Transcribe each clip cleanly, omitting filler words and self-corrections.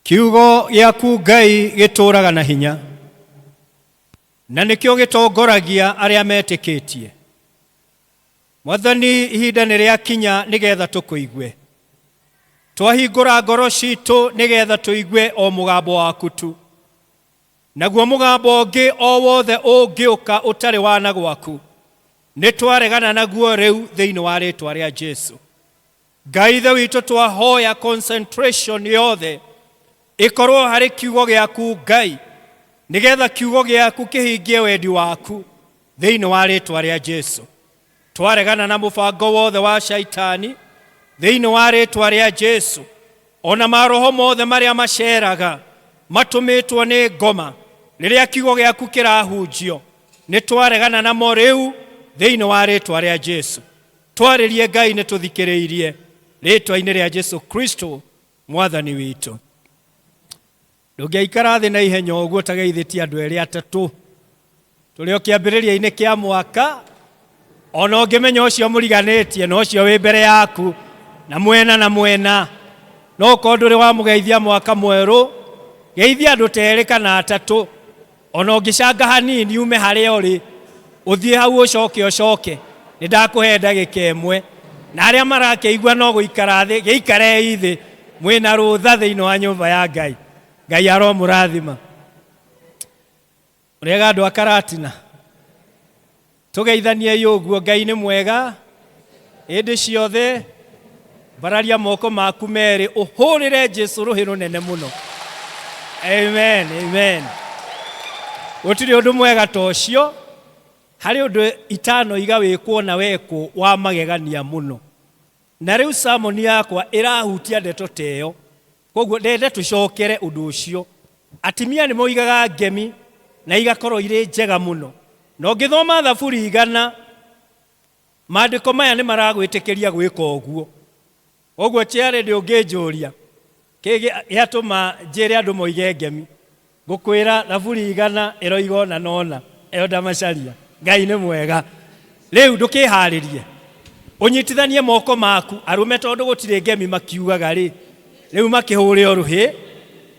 Kiugo gĩaku Ngai gĩtũũraga na hinya, na nĩkĩo gĩtongoragia arĩa metĩkĩtie. Mwathani, ihinda nĩ rĩakinya nĩgetha tũkũigue. Twahingũra ngoro citũ nĩgetha tũigue o mũgambo waku tu. Naguo mũgambo ũngĩ o wothe ũngĩũka ũtarĩ wa na gwaku, nĩ twaregana naguo rĩu thĩinĩ wa rĩtwa rĩa Jesu. Ngai Ithe witũ, twahoya concentration yothe ĩkorwo harĩ kiugo gĩaku Ngai, nĩgetha kiugo gĩaku kĩhingie wendi waku thĩinĩ wa rĩtwa rĩa Jesu. Twaregana na mũbango wothe wa shaitani thĩinĩ wa rĩtwa rĩa Jesu, ona maroho mothe marĩa maceraga matũmĩtwo nĩ ngoma rĩrĩa kiugo gĩaku kĩrahunjio, nĩ twaregana namo rĩu thĩinĩ wa rĩtwa rĩa Jesu. Twarĩrie Ngai, nĩ tũthikĩrĩirie rĩtwa-inĩ rĩa Jesu Kristo Mwathani witũ. Ndũngĩikara thĩ na ihenya ũguo ũtageithĩtie andũ erĩ atatũ. Tũrĩ o kĩambĩrĩria-inĩ kĩa mwaka, ona ũngĩmenya ũcio mũriganĩtie na ũcio wĩ mbere yaku na mwena na mwena, no ũkorwo ndũrĩ wamũgeithia mwaka mwerũ, geithia andũ ta erĩ kana atatũ. Ona ũngĩcanga hanini ume harĩa ũrĩ ũthiĩ hau ũcoke ũcoke, nĩ ndakũhe ndagĩka ĩmwe. Na arĩa marakĩigua no gũikara thĩ, gĩikarei thĩ mwĩna rũtha thĩinĩ wa nyũmba ya Ngai. Ngai aromũrathima. Ũrĩega andũ a Karatina? Tũgeithaniei ũguo, Ngai nĩ mwega hĩndĩ ciothe. Mbararia moko maku merĩ ũhũrĩre Jesu rũhĩ rũnene mũno. Amen, amen. Gũtirĩ ũndũ mwega ta ũcio. Harĩ ũndũ itanoiga wĩkwo na wekwo wa magegania mũno. Na rĩu sermon yakwa ĩrahutia ndeto ta ĩyo. Koguo ndende tũcokere ũndũ ũcio. Atimia nĩ moigaga ngemi na igakorwo irĩ njega mũno. Na ũngĩthoma Thaburi 100, maandĩko maya nĩ maragwĩtĩkĩria gwĩka ũguo. Koguo chairlady ũngĩnjũria kĩ gĩatũma njĩre andũ moige ngemi, ngũkwĩra Thaburi 100 ĩroiga ũna na ũna. Elder Macharia, Ngai nĩ mwega. Rĩu ndũkĩharĩrie ũnyitithanie moko maku arũme, tondũ gũtirĩ ngemi makiugaga rĩ, rĩu makĩhũre o rũhĩ,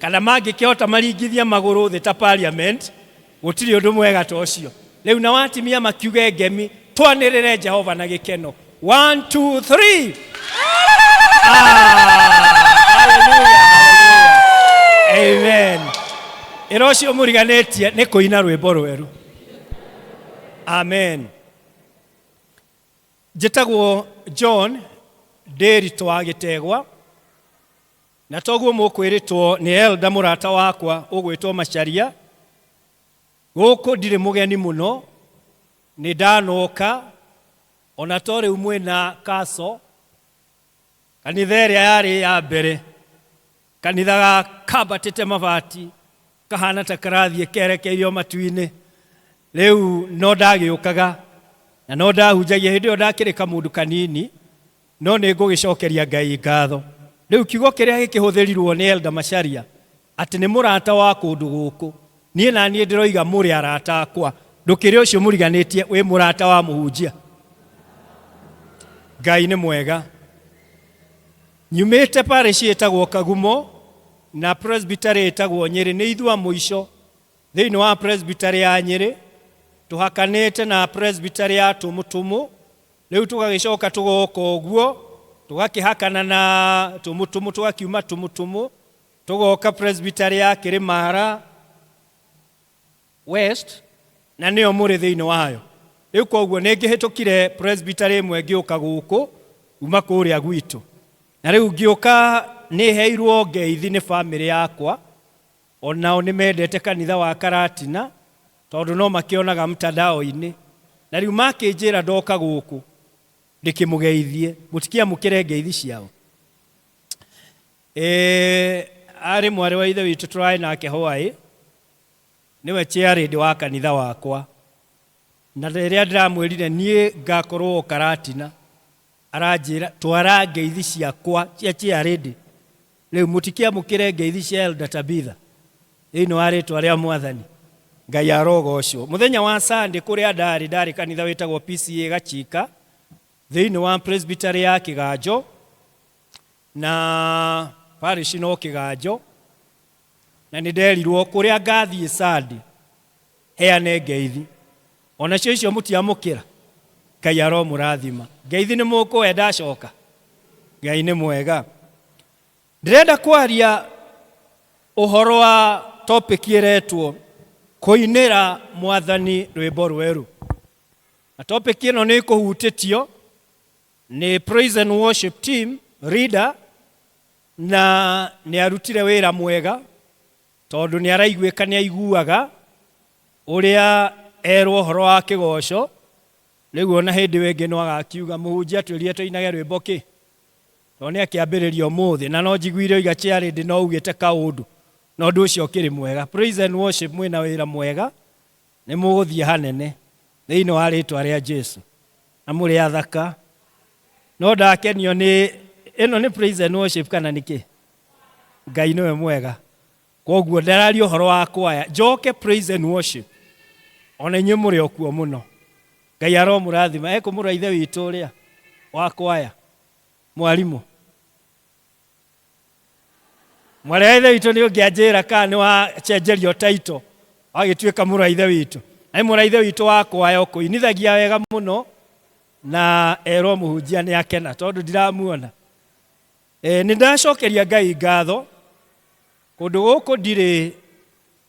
kana mangĩkĩhota maringithie magũrũ thĩ ta parliament. Gũtirĩ ũndũ mwega ta ũcio. Rĩu na watimia makiuge ngemi, twanĩrĩre Jehova na gĩkeno. One, two, three. Ah, hallelujah, hallelujah. Amen. Ĩra ũcio mũriganĩtie nĩ kũina rwĩmbo rwerũ. Amen. Njĩtagwo John Ndĩritũ wa Gĩtegwa, na toguo mũkwĩrĩtwo nĩ elder mũrata wakwa ũgwĩtwo Macharia. Gũkũ ndirĩ mũgeni mũno, nĩ ndanoka, ona to rĩu mwĩna kaco, kanitha ĩrĩa yarĩ ya mbere, kanitha gakambatĩte mabati, kahana ta karathiĩ kerekeirio matu-inĩ. Rĩu no ndagĩũkaga, na no ndahunjagia, hĩndĩ ĩyo ndakĩrĩ kamũndũ kanini, no nĩ ngũgĩcokeria Ngai ngatho. Rĩu kiugo kĩrĩa gĩkĩhũthĩrirwo nĩ Elder Macharia, atĩ nĩ mũrata wa kũndũ gũkũ, niĩ na niĩ ndĩroiga mũrĩ arata akwa. Ndũkĩrĩ ũcio mũriganĩtie wĩ mũrata wa mũhunjia. Ngai nĩ mwega. Nyumĩte parish ĩtagwo Kagumo na presbytery ĩtagwo Nyĩrĩ. Nĩ ithuĩ a mũico thĩinĩ wa presbytery ya Nyĩrĩ, tũhakanĩte na presbytery ya Tũmũtũmũ. Rĩu tũgagĩcoka tũgoka ũguo, tũgakĩhakana na Tũmũtũmũ, tũgakiuma Tũmũtũmũ, tũgoka presbytery ya Kĩrĩmara West, na nĩyo mũrĩ thĩinĩ wayo. Rĩu koguo nĩ ngĩhĩtũkire presbytery ĩmwe ngĩũka gũkũ kuma kũrĩa gwitũ. Na rĩu ngĩũka nĩ heirwo ngeithi nĩ famĩlĩ yakwa, onao nĩ mendete kanitha wa Karatina, tondũ no makĩonaga mtandao-inĩ. Na rĩu makĩnjĩra ndoka gũkũ ndĩkĩmũgeithie, mũtikĩamũkĩre ngeithi ciao. Arĩ mwarĩ wa ithe witũ tũrarĩ nake Hawaii, nĩwe chairlady wa kanitha wakwa. Na rĩrĩa ndĩramwĩrire niĩ ngakorwo Karatina, aranjĩra twara ngeithi ciakwa cia chairlady. Rĩu mũtikĩamũkĩre ngeithi cia Elder Tabitha thĩinĩ wa rĩtwa rĩa Mwathani. Ngai arogocwo. Mũthenya wa Sunday kũrĩa ndarĩ, ndarĩ kanitha wĩtagwo PCA Gachika thĩinĩ wa presbytery ya Kĩganjo, na parish no Kĩganjo. Na nĩ nderirwo kũrĩa ngathiĩ Sunday heane ngeithi. Onacio icio mũtiamũkĩra. Ngai aromũrathima. Ngeithi nĩ mũkũhe ndacoka. Ngai nĩ mwega. Ndĩrenda kwaria ũhoro wa topic ĩretwo kũinĩra mwathani rwĩmbo rwerũ. Na topic ĩno nĩ ĩkũhutĩtio nĩ praise and worship team leader, na nĩ arutire wĩra mwega tondũ nĩ araiguĩka, nĩ aiguaga ũrĩa erwo ũhoro wa kĩgoco. Rĩu ona hĩndĩ ĩyo ĩngĩ no agakiuga mũhunjia atwĩrire tũinage rwĩmbo kĩ, tondũ nĩ akĩambĩrĩria ũmũthĩ, na no njiguire oiga chairlady no ugĩte kaũndũ, na ũndũ ũcio ũkĩrĩ mwega. Praise and worship mwĩna wĩra mwega, nĩ mũgũthiĩ hanene thĩinĩ wa rĩtwa rĩa Jesu, na mũrĩ athaka. No ndakenio nĩ ĩno nĩ praise and worship kana nĩ kĩ? Ngai nĩwe mwega. Koguo ndararia ũhoro wa kwaya, njoke praise and worship, ona inyuĩ mũrĩ o kuo mũno. Ngai aromũrathima. Ekũmũra ithe witũ ũrĩa wa kwaya, mwarimũ mwarĩ wa ithe witũ, nĩ ũngĩanjĩra kana nĩ wacenjerio taito wagĩtuĩka mũrũ wa ithe witũ. Na mũrũ wa ithe witũ wa kwaya ũkũinithagia wega mũno, na erwo mũhunjia nĩ akena tondũ ndiramuona. Nĩ ndacokeria Ngai ngatho. Kũndũ gũkũ ndirĩ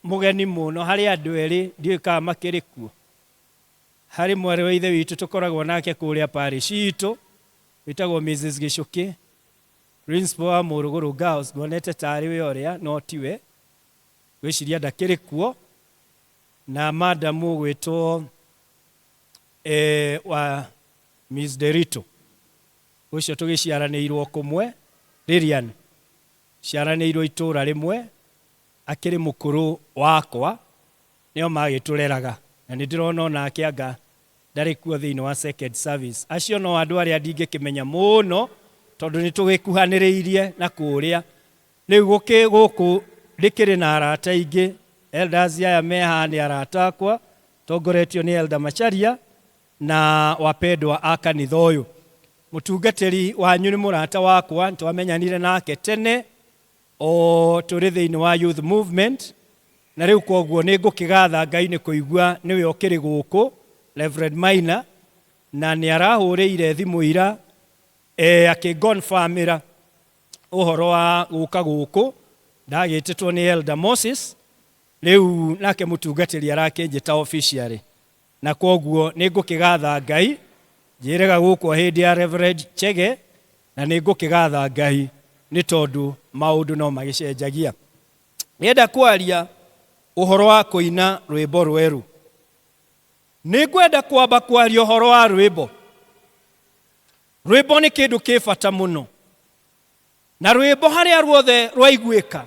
mũgeni mũno, harĩ andũ erĩ ndiũĩ kana makĩrĩ kuo. Harĩ mwarĩ wa ithe witũ tũkoragwo nake kũrĩa parish itũ wĩtagwo Mrs. Gĩcũkĩ, principal wa Mũrũgũrũ Girls, nguonete tarĩ we ũrĩa, no tiwe, ngwĩciria ndakĩrĩ kuo, na madam ũgwĩtwo wa Miss Derito, ũcio tũgĩciaranĩirwo kũmwe, Lilian, ciaranĩirwo itũra rĩmwe, akĩrĩ mũkũrũ wakwa, nĩo magĩtũreraga, na nĩ ndĩrona onake anga ndarĩ kuo thĩinĩ wa second service. Acio no andũ arĩa ndingĩkĩmenya mũno tondũ nĩ tũgĩkuhanĩrĩirie na kũrĩa. Rĩu gũkũ ndĩkĩrĩ na arata aingĩ. Elders aya me haha nĩ arata akwa, tongoretio nĩ Elder Macharia na wapendwa a kanitha ũyũ. Mũtungatĩri wanyu nĩ mũrata wakwa, twamenyanire nake tene o tũrĩ thĩinĩ wa youth movement, na rĩu koguo nĩ ngũkĩgatha Ngai nĩ kũigua nĩwe ũkĩrĩ gũkũ, Reverend Maina, na nĩ arahũrĩire thimũ ira akĩngonfamĩra ũhoro wa gũka gũkũ. Ndagĩtĩtwo nĩ Elder Moses, rĩu nake mũtungatĩri arakĩnjĩta officially, na koguo nĩ ngũkĩgatha Ngai. Njĩrega gũkũ hĩndĩ ya Reverend Chege, na nĩ ngũkĩgatha Ngai nĩ tondũ maũndũ no magĩcenjagia. Ngenda kwaria ũhoro wa kũina rwĩmbo rwerũ. Nĩ ngwenda kwamba kwaria ũhoro wa rwĩmbo. Rwĩmbo nĩ kĩndũ kĩ bata mũno, na rwĩmbo harĩa ruothe rwaiguĩka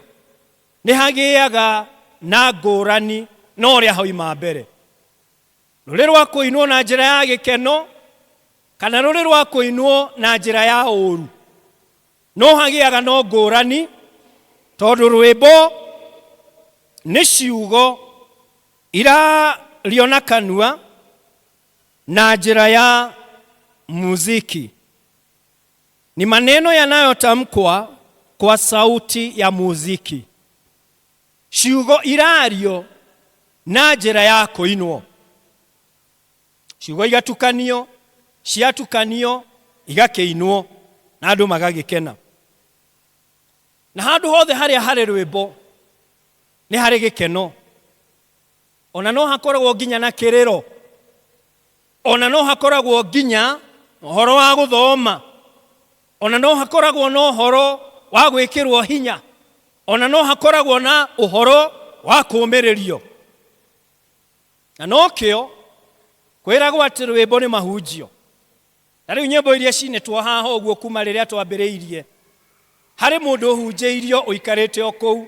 nĩ hagĩaga na ngũrani na ũrĩa hoima mbere, rũrĩ rwa kũinwo na njĩra ya gĩkeno kana rũrĩ rwa kũinwo na njĩra ya ũũru, no hagĩaga no ngũrani, tondũ rwĩmbo nĩ ciugo irario na kanua na njĩra ya muziki, ni maneno yanayotamkwa kwa sauti ya muziki, ciugo irario na njĩra ya kũinwo, ciugo igatukanio, ciatukanio igakĩinwo na andũ magagĩkena. Na handũ hothe harĩa harĩ rwĩmbo nĩ harĩ gĩkeno, ona no hakoragwo nginya na kĩrĩro, ona no hakoragwo nginya ũhoro wa gũthoma, ona no hakoragwo na ũhoro wa gwĩkĩrwo hinya, ona no hakoragwo na ũhoro wa kũũmĩrĩrio. Na nokĩo kwĩragwo atĩ rwĩmbo nĩ mahunjio. Na rĩu nyĩmbo iria cinĩtwo haha ũguo kuma rĩrĩa twambĩrĩirie, harĩ mũndũ ũhunjĩirio ũikarĩte o kũu.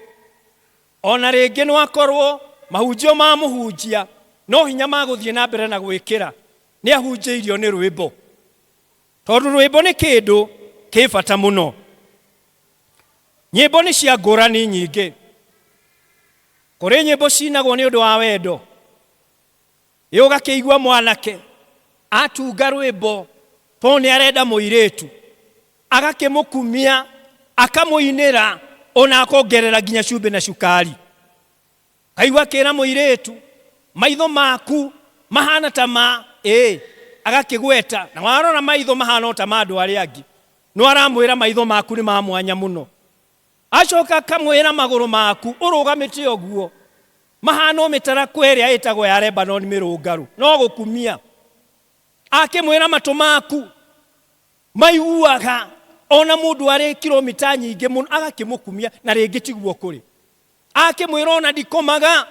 Ona rĩngĩ no akorwo mahunjio ma mũhunjia no hinya magũthiĩ na mbere na gwĩkĩra nĩ ahunjĩirio nĩ rwĩmbo, tondũ rwĩmbo nĩ kĩndũ kĩ bata mũno. Nyĩmbo nĩ cia ngũrani nyingĩ. Kũrĩ nyĩmbo cinagwo nĩ ũndũ wa wendo, ĩ ũgakĩigua mwanake atunga rwĩmbo tondũ nĩ arenda mũirĩtu, agakĩmũkumia, akamũinĩra, ona akongerera nginya cumbĩ na cukari. Kaigua akĩra mũirĩtu, maitho maku mahana ta ma ĩ, agakĩgweta na warora maitho mahana o ta ma andũ arĩa angĩ, no aramwĩra maitho maku nĩ ma mwanya mũno. Acoka akamwĩra magũrũ maku ũrũgamĩte ũguo mahana o mĩtarakwa ĩrĩa ĩtagwo ya Lebanon mĩrũngarũ, no gũkumia. Akĩmwĩra matũ maku maiguaga ona mũndũ arĩ kilomita nyingĩ mũno, agakĩmũkumia na rĩngĩ tiguo kũrĩ. Akĩmwĩra ona ndikomaga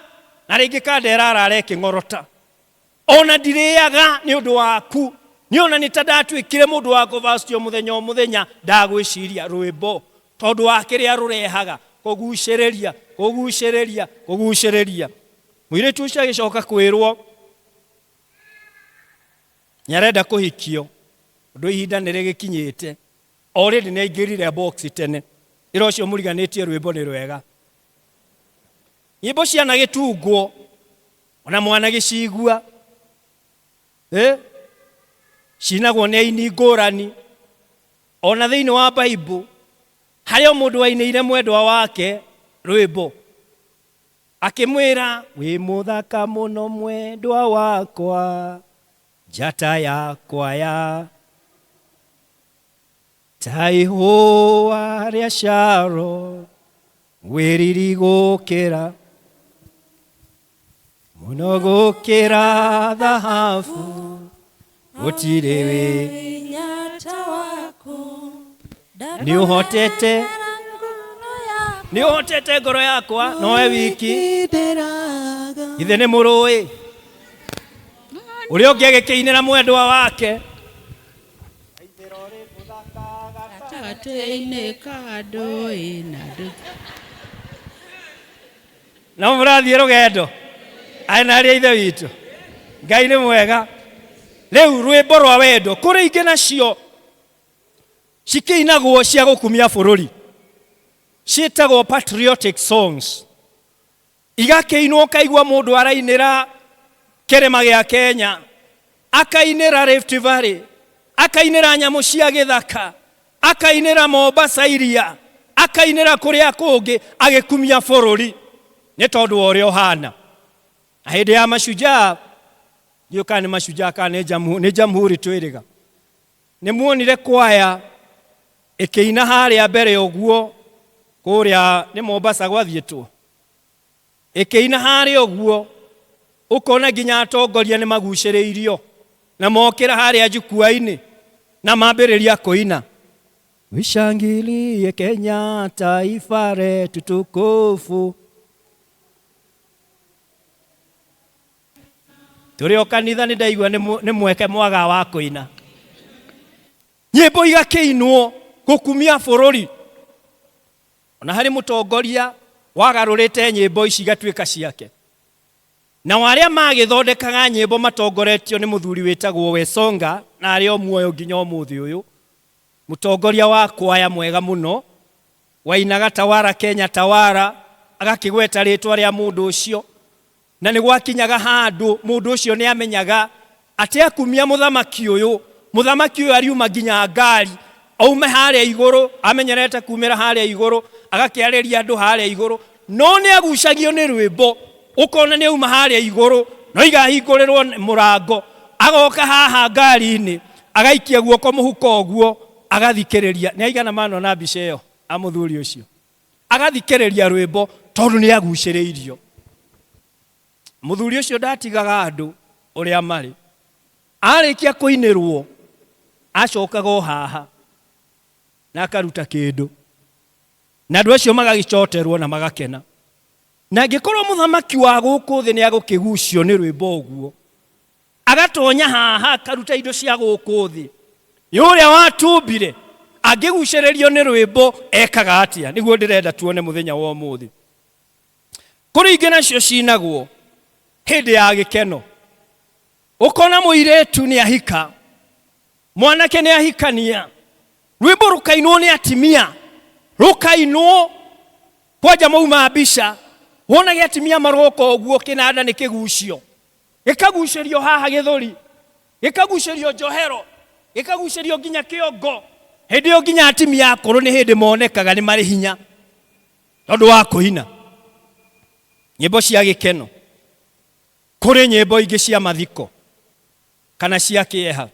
na rĩngĩ kandera arare ĩkĩng'orota, ona ndirĩaga nĩ ũndũ waku, nĩ ona nĩ ta ndatuĩkire mũndũ wa kũbacitio mũthenya o mũthenya ndagwĩciria rwĩmbo, tondũ wa kĩrĩa rũrehaga kũgucĩrĩria, kũgucĩrĩria, kũgucĩrĩria. Mũirĩtu ũcio agĩcoka kwĩrwo nĩ arenda kũhikio, ũndũ ihinda nĩ rĩgĩkinyĩte. Already nĩ aingĩrire box tene. Ĩra ũcio mũriganĩtie rwĩmbo nĩ rwega. Nyĩmbo ciana gĩtungwo ona mwana gĩcigua, cinagwo nĩ aini ngũrani. Ona thĩinĩ wa Bible harĩ o mũndũ wainĩire mwendwa wake rwĩmbo akĩmwĩra, wĩ mũthaka mũno mwendwa wakwa, njata yakwa ya ta ihũa rĩa Sharon, wĩriri gũkĩra mũno gũkĩra thahabu, gũtirĩ wĩ nĩ ũhotete, nĩ ũhotete ngoro yakwa nowe wiki. Ithe nĩ mũrũĩ ũrĩa ũngĩ agĩkĩinĩra mwendwa wake gatagatĩ-inĩ ka ndũĩ na ndũ. No mũrathiĩ rũgendo arĩ na arĩa ithe witũ, Ngai nĩ mwega. Rĩu rwĩmbo rwa wendo kũrĩ ingĩ nacio cikĩinagwo cia gũkumia bũrũri, ciĩtagwo patriotic songs, igakĩinwo ũkaigua mũndũ arainĩra kĩrĩma gĩa Kenya, akainĩra Rift Valley, akainĩra nyamũ cia gĩthaka, akainĩra Mombasa iria, akainĩra kũrĩa kũngĩ agĩkumia bũrũri nĩ tondũ wa ũrĩa ũhana. Na hĩndĩ ya mashujaa, ndiũĩ kana nĩ mashujaa kana nĩ jamhuri twĩrĩga, nĩ muonire kwaya ĩkĩina harĩa mbere ũguo kũrĩa nĩ Mombasa gwathiĩtwo, ĩkĩina harĩa ũguo ũkona nginya atongoria nĩ magucĩrĩirio na mokĩra harĩa jukwaa-inĩ na mambĩrĩria kũina, Wishangilie Kenya taifa letu tukufu. Tũrĩ o kanitha nĩ ndaigua nĩ mweke mwaga wa kũina nyĩmbo igakĩinwo gũkumia bũrũri. Ona harĩ mũtongoria wagarũrĩte nyĩmbo ici igatuĩka ciake, na arĩa magĩthondekaga nyĩmbo matongoretio nĩ mũthuri wĩtagwo Wesonga, na arĩ o muoyo nginya ũmũthĩ ũyũ, mũtongoria wa kwaya mwega mũno wainaga Tawara Kenya Tawara, agakĩgweta rĩtwa rĩa mũndũ ũcio, na nĩ gwakinyaga handũ mũndũ ũcio nĩ amenyaga atĩ akumia mũthamaki ũyũ, mũthamaki ũyũ ariuma nginya ngari aume harĩa igũrũ, amenyerete kumĩra harĩa igũrũ, agakĩarĩria andũ harĩa igũrũ, no nĩ agucagio nĩ rwĩmbo, ũkona nĩ auma harĩa igũrũ, no igahingũrĩrwo mũrango, agoka haha ngari-inĩ, agaikia guoko mũhuko ũguo, agathikĩrĩria. Nĩ aigana manona mbica ĩyo a mũthuri ũcio, agathikĩrĩria rwĩmbo tondũ nĩ agucĩrĩirio. Mũthuri ũcio ndatigaga andũ ũrĩa marĩ, arĩkia kũinĩrwo acokaga o haha na akaruta kĩndũ, na andũ acio magagĩcoterwo na magakena. Na angĩkorwo mũthamaki wa gũkũ thĩ nĩ agũkĩgucio nĩ rwĩmbo ũguo, agatonya haha akaruta indo cia gũkũ thĩ, nĩ ũrĩa watumbire, angĩgucĩrĩrio nĩ rwĩmbo ekaga atĩa? Nĩguo ndĩrenda tuone mũthenya wa ũmũthĩ. Kũrĩ ingĩ nacio cinagwo hĩndĩ ya gĩkeno, ũkona mũirĩtu nĩ ahika, mwanake nĩ ahikania, rwĩmbo rũkainwo nĩ atimia, rũkainwo kwanja mauma mbica, wonage atimia maroka ũguo, kĩnanda nĩ kĩgucio, gĩkagucĩrio haha gĩthũri, gĩkagucĩrio njohero, gĩkagucĩrio nginya kĩongo. Hĩndĩ ĩyo nginya atimia akũrũ nĩ hĩndĩ monekaga nĩ marĩ hinya tondũ wa kũina. Nyĩmbo cia gĩkeno. Kũrĩ nyĩmbo ingĩ cia mathiko kana cia kĩeha,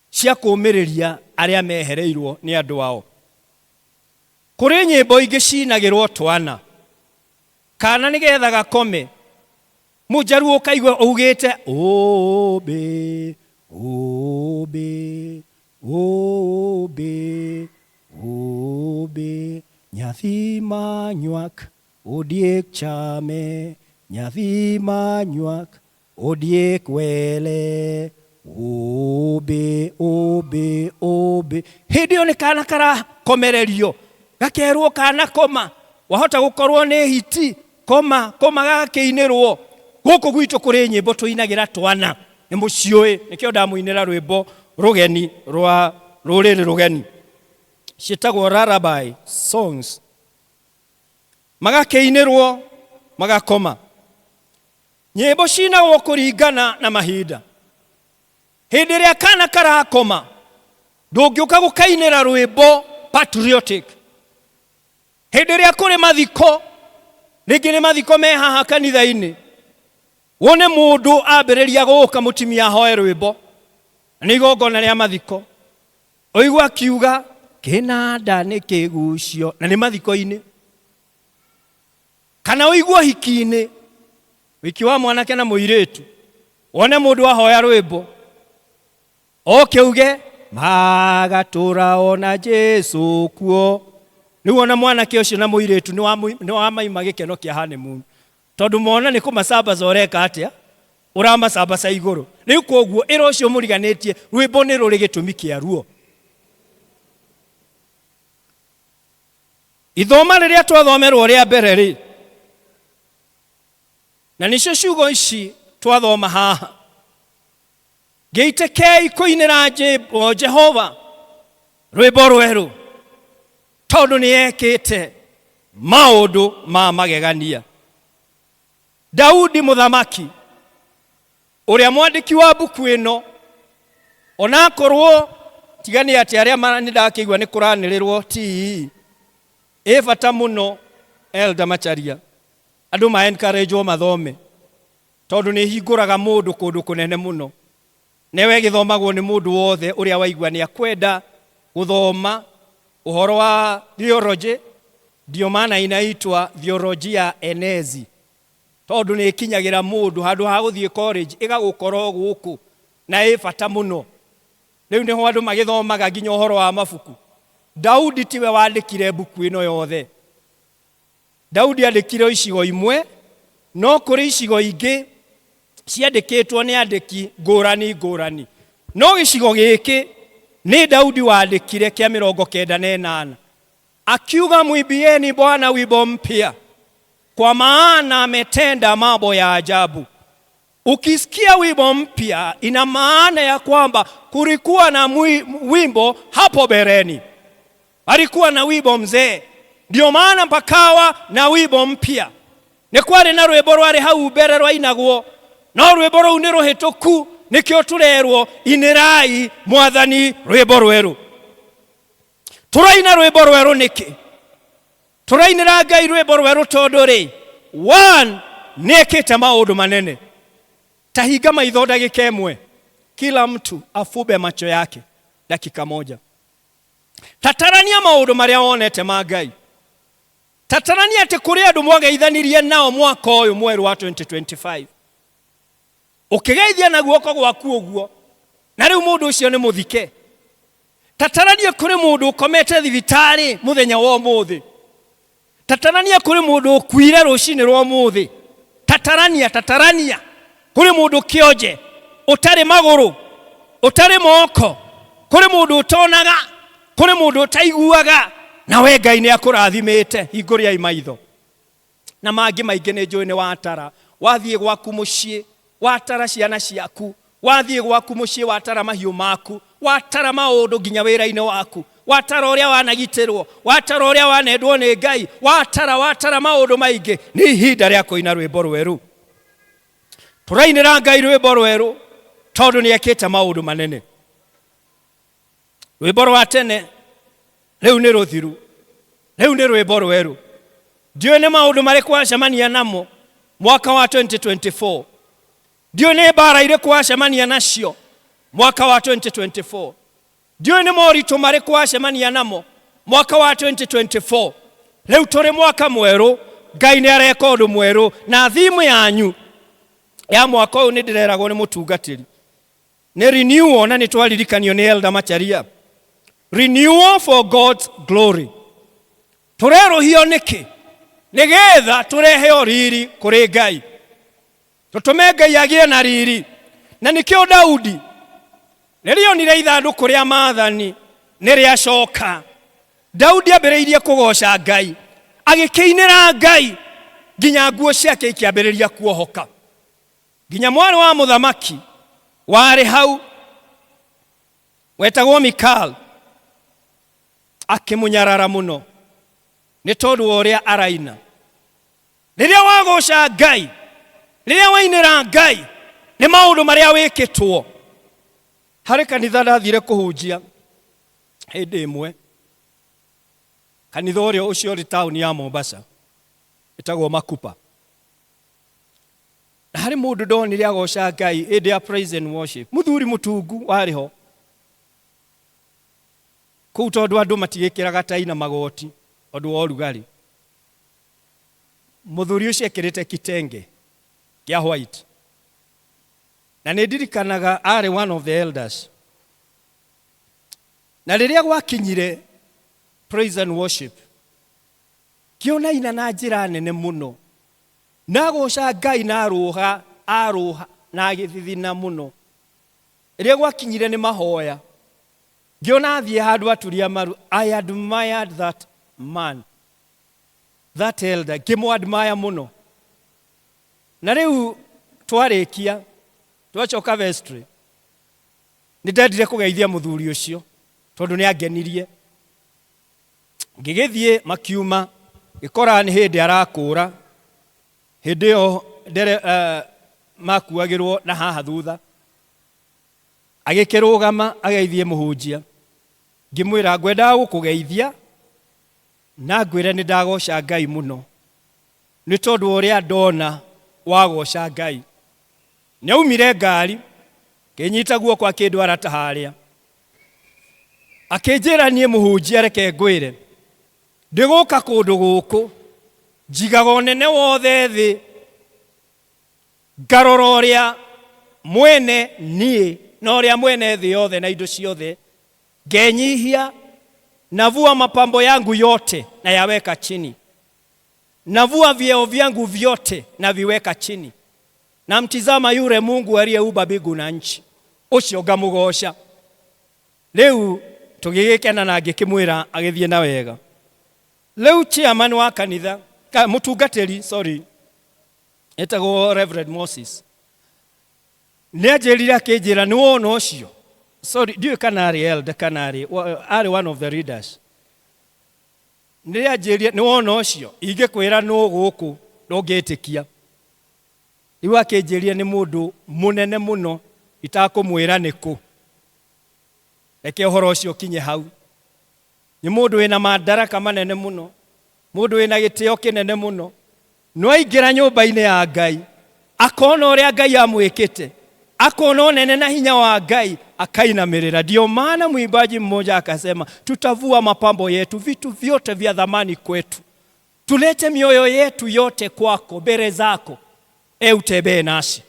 cia kũũmĩrĩria arĩa mehereirwo nĩ andũ ao. Kũrĩ nyĩmbo ingĩ cinagĩrwo twana, kana nĩgetha gakome, mũnjaruo ũkaigua ũugĩte ũũmbĩ, ũũmbĩ, ũũmbĩ, ũũmbĩ, nyathi manywak Ondiek chame, nyathi manywak, ondiek wele, ũũmbĩ, ũũmbĩ, ũũmbĩ. Hĩndĩ ĩyo nĩ kana karakomererio, gakerwo kana koma, wahota gũkorwo nĩ hiti, koma, koma gagakĩinĩrwo. Gũkũ gwitũ kũrĩ nyĩmbo tũinagĩra twana, nĩ mũciũĩ, nĩkĩo ndamũinĩra rwĩmbo rũgeni rwa rũrĩrĩ rũgeni. Ciĩtagwo lullaby songs. Magakĩinĩrwo magakoma. Nyĩmbo cinagwo kũringana na mahinda. Hĩndĩ ĩrĩa kana karakoma, ndũngĩũka gũkainĩra rwĩmbo patriotic. Hĩndĩ ĩrĩa kũrĩ mathiko, rĩngĩ nĩ mathiko me haha kanitha-inĩ, wone mũndũ ambĩrĩria gũka mũtumia ahoe rwĩmbo, na nĩ igongona rĩa mathiko, ũigua akiuga kĩnanda nĩ kĩgucio, na nĩ mathiko-inĩ. Kana ũigue ũhiki-inĩ, ũhiki wa mwanake na mũirĩtu, wone mũndũ ahoya rwĩmbo, oke uge magatũra ona Jesu kuo. Rĩu ona mwanake ũcio na mũirĩtu nĩ wamaima gĩkeno kĩa honeymoon, tondũ mona nĩ kũmacambaca ũreka atĩa, ũramacambaca igũrũ. Rĩu koguo ĩra ũcio mũriganĩtie, rwĩmbo nĩ rũrĩ gĩtũmi kĩa ruo. Ithoma rĩrĩa twathomerwo rĩa mbere rĩ, na nĩcio ciugo ici twathoma haha, ngĩitĩkei kũinĩra Jehova rwĩmbo rwerũ, tondũ nĩ ekĩte maũndũ ma magegania. Daudi mũthamaki ũrĩa mwandĩki wa mbuku ĩno, onakorwo tiga nĩ atĩ arĩa nĩ ndakĩigua nĩ kũranĩrĩrwo ti ĩ bata mũno Elder Macharia, andũ ma encourage mathome, tondũ nĩ hingũraga mũndũ kũndũ kũnene mũno. Newe ĩgĩthomagwo nĩ mũndũ wothe ũrĩa waigua nĩ akwenda gũthoma ũhoro wa theology, ndio maana inaitwa theolojia enezi, tondũ nĩ ĩkinyagĩra mũndũ handũ ha gũthiĩ college ĩgagũkora o gũkũ, na ĩ bata mũno. Rĩu nĩho andũ magĩthomaga nginya ũhoro wa mabuku. Daudi tiwe wandĩkire mbuku ĩno yothe. Daudi andĩkire icigo imwe, no kũrĩ icigo ingĩ ciandĩkĩtwo nĩ andĩki ngũrani ngũrani. No gĩcigo gĩkĩ nĩ Daudi wandĩkire kĩa 98. Akiuga, mwimbieni Bwana wimbo mpya, kwa maana ametenda mambo ya ajabu. Ukisikia wimbo mpya, ina maana ya kwamba kulikuwa na wimbo hapo bereni. Alikuwa na wimbo mzee, ndio maana mpakawa na wimbo mpya. Nĩ kwarĩ na rwĩmbo rwarĩ hau mbere rwainagwo, no rwĩmbo rũu nĩ rũhĩtũku, nĩkĩo tũrerwo inĩrai mwathani rwĩmbo rwerũ. Tũraina rwĩmbo rwerũ nĩkĩ? Tũrainĩra Ngai rwĩmbo rwerũ tondũ rĩ, one, nĩekĩte maũndũ manene. Ta hinga maitho ndagĩka ĩmwe, kila mtu afube macho yake dakika moja. Tatarania maũndũ marĩa wonete ma Ngai. Tatarania atĩ kũrĩ andũ mwageithanirie nao mwaka ũyũ mwerũ wa 2025. Ũkĩgeithia na guoko gwaku ũguo, na rĩu mũndũ ũcio nĩ mũthike. Tatarania kũrĩ mũndũ ũkomete thibitarĩ mũthenya wa ũmũthĩ. Tatarania kũrĩ mũndũ ũkuire rũcinĩ rwa ũmũthĩ. Tatarania, tatarania kũrĩ mũndũ kĩonje, ũtarĩ magũrũ, ũtarĩ moko, kũrĩ mũndũ ũtonaga, kũrĩ mũndũ ũtaiguaga, na we Ngai nĩ akũrathimĩte. Hingũriai maitho. Na mangĩ maingĩ nĩ njũĩ nĩ watara. Wathiĩ gwaku mũciĩ, watara ciana ciaku, wathiĩ gwaku mũciĩ watara mahiũ maku, watara maũndũ nginya wĩra-inĩ waku, watara ũrĩa wanagitĩrwo, watara ũrĩa wanendwo nĩ Ngai, watara, watara maũndũ maingĩ. Nĩ ihinda rĩa kũina rwĩmbo rwerũ. Tũrainĩra Ngai rwĩmbo rwerũ tondũ nĩ ekĩte maũndũ manene. Rwĩmbo rwa tene rĩu nĩ rũthiru, rĩu nĩ rwĩmbo rwerũ. Ndiũĩ nĩ maũndũ marĩkũ wacemania namo. Mwaka wa 2024, ndiũĩ nĩ mbara irĩkũ wacemania nacio mwaka wa 2024, ndiũĩ nĩ moritũ marĩkũ wacemania namo mwaka wa 2024. Rĩu tũrĩ mwaka mwerũ, Ngai nĩ areka ũndũ mwerũ, na theme yanyu ya mwaka ũyũ, nĩ ndĩreragwo nĩ mũtungatĩri, nĩ renewal, na nĩ twaririkanio nĩ Elder Macharia, renewal for God's glory. Tũrerũhio nĩkĩ? Nĩgetha tũrehe riri kũrĩ Ngai, tũtũme Ngai agĩe na riri. Na nĩkĩo Daudi rĩrĩa onire ithandũkũ rĩa maathani nĩ rĩacoka, Daudi ambĩrĩirie kũgoca Ngai, agĩkĩinĩra Ngai nginya nguo ciake ikĩambĩrĩria kuohoka, nginya mwarĩ wa mũthamaki warĩ hau wetagwo Mikal akĩmũnyarara mũno nĩ tondũ wa ũrĩa araina. Rĩrĩa wagoca Ngai, rĩrĩa wainĩra Ngai nĩ maũndũ marĩa wĩkĩtwo. Harĩ kanitha ndathire kũhunjia hĩndĩ ĩmwe, kanitha ũrĩa ũcio ũrĩ taũni ya Mombasa, ĩtagwo Makupa, na harĩ mũndũ ndonire agoca Ngai hĩndĩ ya praise and worship, mũthuri mũtungu warĩ ho kũu, tondũ andũ matigĩkĩraga tai na magoti ũndũ wa ũrugarĩ. Mũthuri ũcio ekĩrĩte kitenge kĩa white, na nĩ ndirikanaga arĩ one of the elders. Na rĩrĩa gwakinyire praise and worship, kĩona ina na njĩra nene mũno, na agoca Ngai na arũha arũha na agĩthithina mũno. Rĩrĩa gwakinyire nĩ mahoya, ngĩona athiĩ handũ aturia maru. I admired that man, that elder, ngĩmũ admire mũno. Na rĩu twarĩkia, twacoka vestry, nĩ ndendire kũgeithia mũthuri ũcio tondũ nĩ angenirie. Ngĩgĩthiĩ, makiuma, gĩkora nĩ hĩndĩ arakũra, hĩndĩ ĩyo ndere makuagĩrwo na haha thutha. Agĩkĩrũgama ageithie mũhunjia. Ngĩmwĩra, "Ngwendaga gũkũgeithia na ngwĩre nĩ ndagoca Ngai mũno nĩ tondũ wa ũrĩa ndona wagoca Ngai." Nĩ aumire ngari, kĩnyita guoko, akĩndwara ta harĩa, akĩnjĩra, "Niĩ mũhunjia, reke ngwĩre, ndĩgũka kũndũ gũkũ njigaga ũnene wothe thĩ, ngarora ũrĩa mwene niĩ na ũrĩa mwene thĩ yothe na indo ciothe, ngenyihia, navua mapambo yangu yote na yaweka chini, navua vyeo vyangu vyote na viweka chini, namtizama yule Mungu aliyeumba mbingu na nchi, ũcio ngamũgoca." Rĩu tũgĩgĩkena na ngĩkĩmwĩra agĩthiĩ na wega. Rĩu chairman wa kanitha ka, mũtungatĩri, sorry, etagwo Reverend Moses, nĩ anjĩrire, akĩnjĩra, "Nĩ wona ũcio?" Sorry, ndiũĩ kana arĩ elder kana arĩ one of the leaders. Nĩ anjĩrire, "Nĩ wona ũcio? Ingĩkwĩra nũ gũkũ ndũngĩtĩkia." Rĩu akĩnjĩrire nĩ mũndũ mũnene mũno, itakũmwĩra nĩ kũ, reke ũhoro ũcio ũkinye hau. Nĩ mũndũ wĩna mandaraka manene mũno, mũndũ wĩna gĩtĩo kĩnene mũno, no aingĩra nyũmba-inĩ ya Ngai, akona ũrĩa Ngai amwĩkĩte, akona ũnene na hinya wa Ngai, akainamĩrĩra. Ndio maana mwimbaji mmoja akasema, "Tutavua mapambo yetu, vitu vyote vya dhamani kwetu, tulete mioyo yetu yote kwako, mbele zako, e utembee nasi."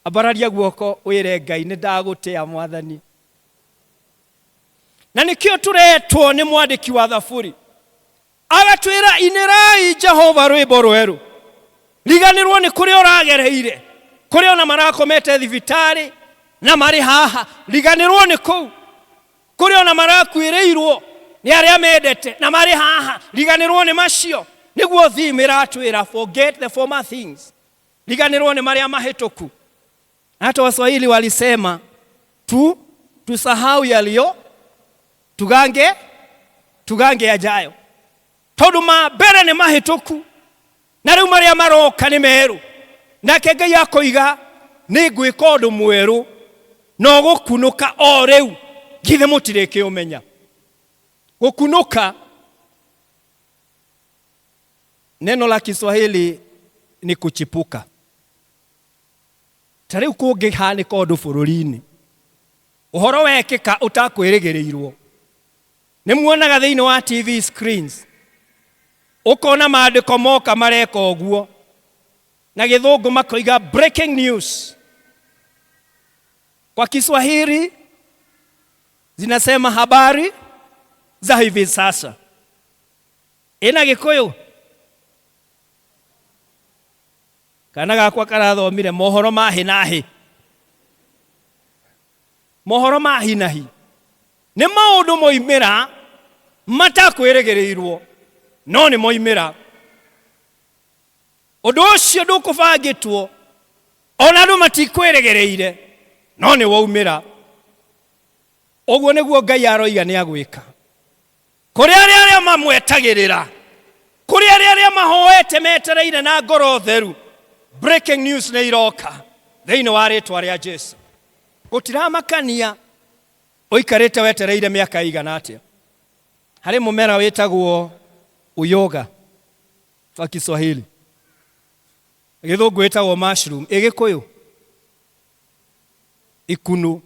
Ambararia guoko wĩre Ngai, "Nĩ ndagũtĩa, Mwathani." Na nĩkĩo tũretwo nĩ mwandĩki wa Thaburi, agatwĩra, "Inĩrai Jehova rwĩmbo rwerũ." Riganĩrwo nĩ kũrĩa ũragereire, kũrĩa ona marakomete thibitarĩ na marĩ haha, riganĩrwo nĩ kũu, kũrĩa ona marakuĩrĩirwo nĩ arĩa mendete na marĩ haha, riganĩrwo nĩ macio. Nĩguo theme ĩratwĩra, forget the former things, riganĩrwo nĩ marĩa mahĩtũku. Hata Waswahili walisema tu tusahau yaliyo, tugange yajayo, tondũ ma mbere nĩ mahĩtũku na rĩu marĩa maroka nĩ merũ. Nake Ngai akoiga, "Nĩ ngwĩka ũndũ mwerũ na ũgũkunũka o rĩu, githĩ mũtirĩkĩũmenya?" Gũkunũka, neno la Kiswahili ni kuchipuka. Ta rĩu kũngĩhanĩka ũndũ bũrũri-inĩ, ũhoro wekĩka ũtakwĩrĩgĩrĩirwo, nĩ muonaga thĩinĩ wa TV screens, ũkona maandĩko moka mareka ũguo na Gĩthũngũ makoiga breaking news, kwa Kiswahili zinasema habari za hivi sasa. Ĩna Gĩkũyũ kana gakwa karathomire mohoro ma hi na hi, mohoro ma hi na hi, nĩ maũndũ moimĩra matakwĩrĩgĩrĩirwo, no nĩ moimĩra. Ũndũ ũcio ndũkũbangĩtwo, ona andũ matikwĩrĩgĩrĩire, no nĩ waumĩra. Ũguo nĩguo Ngai aroiga nĩ agwĩka kũrĩ arĩa arĩa mamwetagĩrĩra, kũrĩ arĩa arĩa mahoete metereire na ngoro theru. Breaking news nĩ iroka thĩinĩ wa rĩtwa rĩa Jesu. Gũtiramakania ũikarĩte wetereire mĩaka ĩigana atĩa. Harĩ mũmera wĩtagwo uyoga kwa Kiswahili, Gĩthũngũ wĩtagwo mushroom, ĩ Gĩkũyũ ikunu.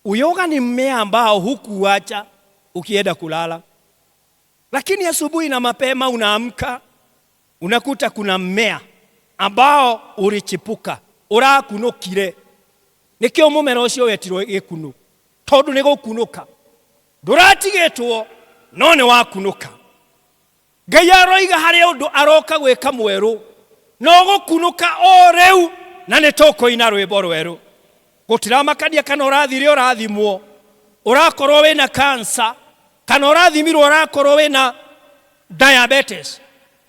Uyoga ni mmea ambao hukuacha ukienda kulala, lakini asubuhi na mapema unaamka unakuta kuna mmea ambao ulichipuka, ũrakunũkire. Nĩkĩo mũmera ũcio wetirwo gĩkunu, tondũ nĩ gũkunũka, ndũratigĩtwo no nĩ wakunũka. Ngai aroiga harĩ ũndũ aroka gwĩka mwerũ, no gũkunũka o rĩu, na nĩ tũkũina rwĩmbo rwerũ. Gũtiramakania kana ũrathire ũrathimwo ũrakorwo wĩna cancer, kana ũrathimirwo ũrakorwo wĩna diabetes,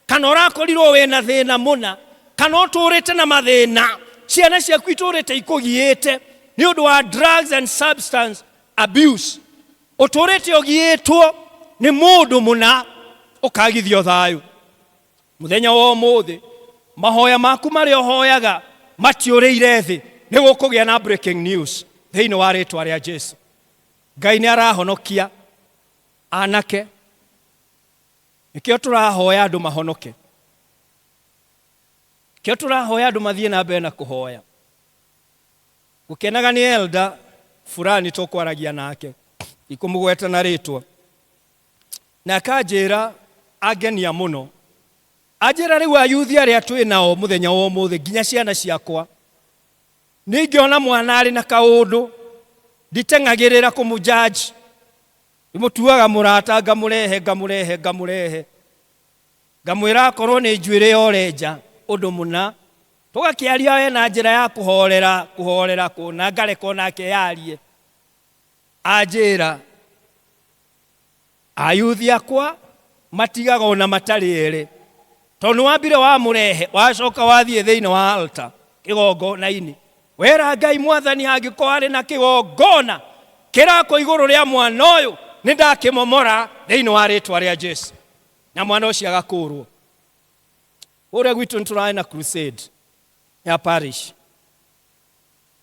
kana ũrakorirwo wĩna thĩna mũna, kana ũtũrĩte na mathĩna, ciana ciaku itũrĩte ikũgiĩte nĩ ũndũ wa drugs and substance abuse, ũtũrĩte ũgiĩtwo nĩ mũndũ mũna, ũkagithio thayũ. Mũthenya wa ũmũthĩ mahoya maku marĩa ũhoyaga matiũrĩire thĩ, nĩ gũkũgĩa na breaking news thĩinĩ wa rĩtwa rĩa Jesu. Ngai nĩ arahonokia anake, nĩkĩo tũrahoya andũ mahonoke, kĩo tũrahoya andũ mathiĩ na mbere na kũhoya. Gũkenaga nĩ elder fulani tũkwaragia nake, ikũmũgweta na rĩtwa, na akanjĩra angenia mũno, anjĩra rĩu ayuthi arĩa twĩ nao mũthenya wa ũmũthĩ, nginya ciana ciakwa, ningĩona mwana arĩ na kaũndũ nditeng'agĩrĩra kũmũjaji, ndĩmũtuaga mũrata, ngamũrehe ngamũrehe ngamũrehe, ngamwĩra akorwo nĩ njuĩrĩ yorenja ũndũ mũna, tũgakĩaria we na njĩra ya kũhorera kũhorera kũna, ngareka onake yarie. Anjĩra ayuthi akwa matigaga ona matarĩ erĩ, tondũ wambire wamũrehe, wacoka wathiĩ thĩinĩ wa altar kĩgongona-inĩ, wera Ngai, Mwathani, angĩkorwo arĩ na kĩgongona kĩrakwo igũrũ rĩa mwana ũyũ, nĩ ndakĩmomora thĩinĩ wa rĩtwa rĩa Jesu, na mwana ũcio agakũrwo. Kũrĩa gwitũ nĩ tũrarĩ na crusade ya parish,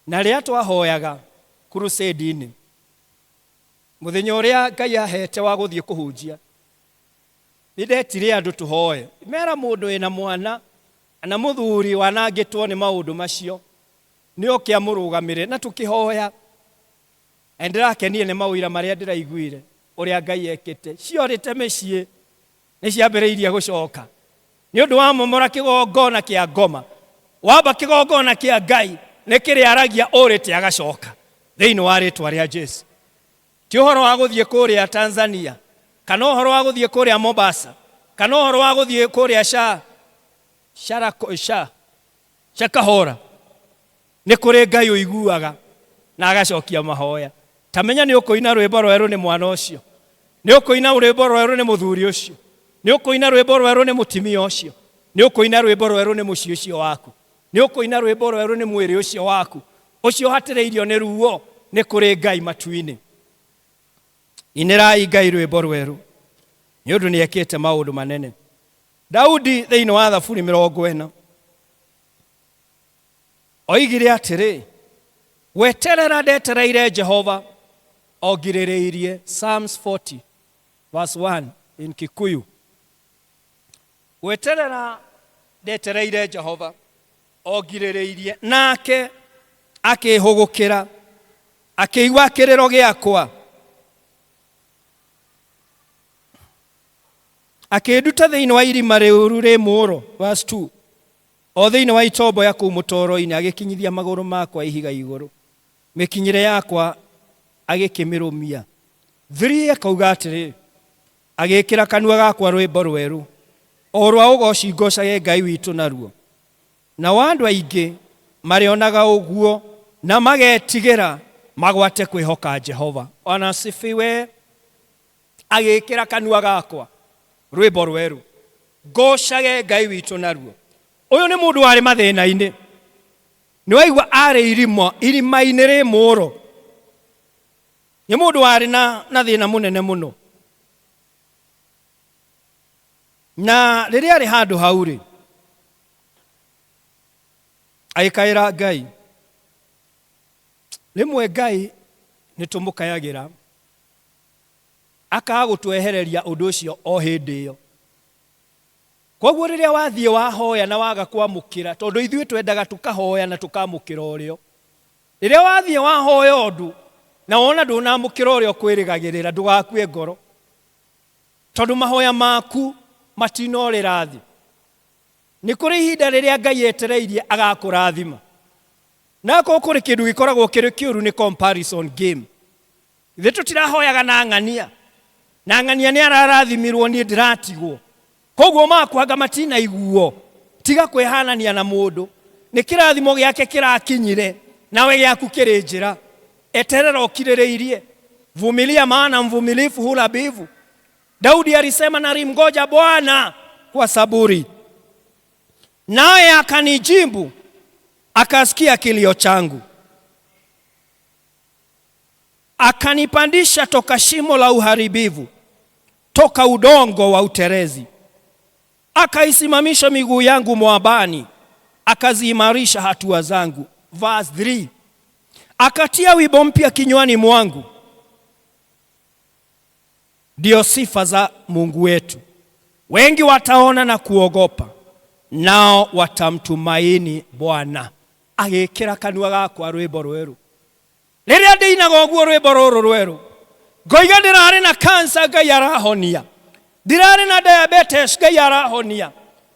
na rĩrĩa twahoyaga crusade-inĩ, mũthenya ũrĩa Ngai ahete wa gũthiĩ kũhunjia, nĩ ndetire andũ tũhoe, mera mũndũ wĩna mwana na mũthuri wanangĩtwo nĩ maũndũ macio nĩ oke amũrũgamĩre, na tũkĩhoya. Na ndĩrakenire nĩ mawĩra marĩa ndĩraiguire ũrĩa Ngai ekĩte. Ciorĩte mĩciĩ nĩ ciambĩrĩirie gũcoka nĩ ũndũ wa momora kĩgongona kĩa ngoma, wamba kĩgongona kĩa Ngai nĩ kĩrĩaragia ũrĩte agacoka thĩinĩ wa rĩtwa rĩa Jesu. Ti ũhoro wa gũthiĩ kũrĩa Tanzania, kana ũhoro wa gũthiĩ kũrĩa Mombasa, kana ũhoro wa gũthiĩ kũrĩa sha sharako sha Shakahora. Nĩ kũrĩ Ngai ũiguaga na agacokia mahoya. Ta menya nĩ ũkũina rwĩmbo rwerũ nĩ mwana ũcio, nĩ ũkũina rwĩmbo rwerũ nĩ mũthuri ũcio, nĩ ũkũina rwĩmbo rwerũ nĩ mũtimia ũcio, nĩ ũkũina rwĩmbo rwerũ nĩ mũciĩ ũcio waku, nĩ ũkũina rwĩmbo rwerũ nĩ mwĩrĩ ũcio waku ũcio ũhatĩrĩirio nĩ ruo. Nĩ kũrĩ Ngai matu-inĩ. Inĩrai Ngai rwĩmbo rwerũ, nĩ ũndũ nĩ ekĩte maũndũ manene. Daudi thĩinĩ wa Thaburi 40 oigire atĩrĩ, gweterera ndetereire Jehova o ngirĩrĩirie. Psalms 40 verse 1 in Kikuyu. Gweterera ndetereire Jehova. Ongirĩrĩirie nake akĩhũgũkĩra akĩigua kĩrĩro gĩakwa, akĩnduta thĩinĩ wa irima rĩũru rĩ mũũro. Verse 2, o thĩinĩ wa itombo ya kũu mũtoro-inĩ, agĩkinyithia magũrũ makwa ihiga igũrũ, mĩkinyĩre yakwa agĩkĩmĩrũmia. 3 akauga atĩrĩ, agĩĩkĩra kanua gakwa rwĩmbo rwerũ, o rwa ũgoci ngocage Ngai witũ naruo. Nao andũ aingĩ marĩonaga ũguo na magetigĩra, magwate kwĩhoka Jehova. Bwana asifiwe. Agĩĩkĩra kanua gakwa rwĩmbo rwerũ, ngocage Ngai witũ naruo. Ũyũ nĩ mũndũ warĩ mathĩna-inĩ, nĩ waigua arĩ irima irima-inĩ rĩ mũũro, nĩ mũndũ warĩ na thĩna mũnene mũno. Na rĩrĩa arĩ handũ hau rĩ, agĩkaĩra Ngai. Rĩmwe Ngai nĩ tũmũkayagĩra akaga gũtwehereria ũndũ ũcio o hĩndĩ ĩyo. Koguo rĩrĩa wathiĩ wahoya na waga kwamũkĩra, tondũ ithuĩ twendaga tũkahoya na tũkamũkĩra ũrĩo, rĩrĩa wathiĩ wahoya ũndũ na wona ndũnamũkĩra ũrĩa ũkwĩrĩgagĩrĩra, ndũgakue ngoro, tondũ mahoya maku matinorĩra thĩ. Nĩ kũrĩ ihinda rĩrĩa Ngai etereirie agakũrathima. Na akorwo kũrĩ kĩndũ gĩkoragwo kĩrĩ kĩũru, nĩ comparison game. Ithuĩ tũtirahoyaga na ng'ania, na ng'ania nĩ ararathimirwo, niĩ ndĩratigwo, koguo makwanga matinaiguo. Tiga kwĩhanania na mũndũ. Nĩ kĩrathimo gĩake kĩrakinyire, nawe gĩaku kĩrĩ njĩra. Eterera ũkirĩrĩirie. Vumilia, maana mvumilifu hula mbivu. Daudi alisema, nalimngoja Bwana kwa saburi, naye akanijibu, akasikia kilio changu, akanipandisha toka shimo la uharibifu, toka udongo wa uterezi, akaisimamisha miguu yangu mwambani, akaziimarisha hatua zangu. Verse 3, akatia wimbo mpya kinywani mwangu, ndio sifa za Mungu wetu. Wengi wataona na kuogopa, nao watamtumaini Bwana. Agĩkĩra kanua gakwa rwĩmbo rwerũ. Rĩrĩa ndĩinaga ũguo rwĩmbo rũrũ rwerũ, ngoiga ndĩrarĩ na cancer, Ngai arahonia; ndĩrarĩ na diabetes, Ngai arahonia;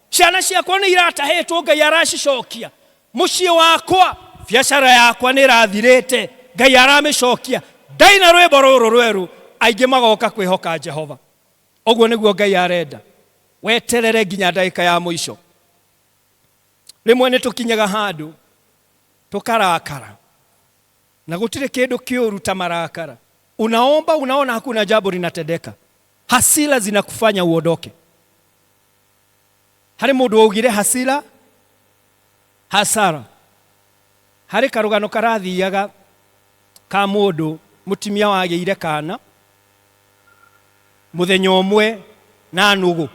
ciana ciakwa nĩ iratahĩtwo, Ngai aracicokia; mũciĩ wakwa, biacara yakwa nĩ ĩrathirĩte, Ngai aramĩcokia. Ndaina rwĩmbo rũrũ rwerũ, aingĩ magoka kwĩhoka Jehova. Ũguo nĩguo Ngai arenda, weterere nginya ndagĩka ya mũico. Rĩmwe nĩ tũkinyaga handũ tũkarakara, na gũtirĩ kĩndũ kĩũru ta marakara. Unaomba, unaona hakuna jambo linatendeka, hasira zinakufanya uondoke. Harĩ mũndũ waugire hasira hasara. Harĩ karũgano karathiaga ka mũndũ mũtumia wagĩire kana mũthenya ũmwe na nũgũ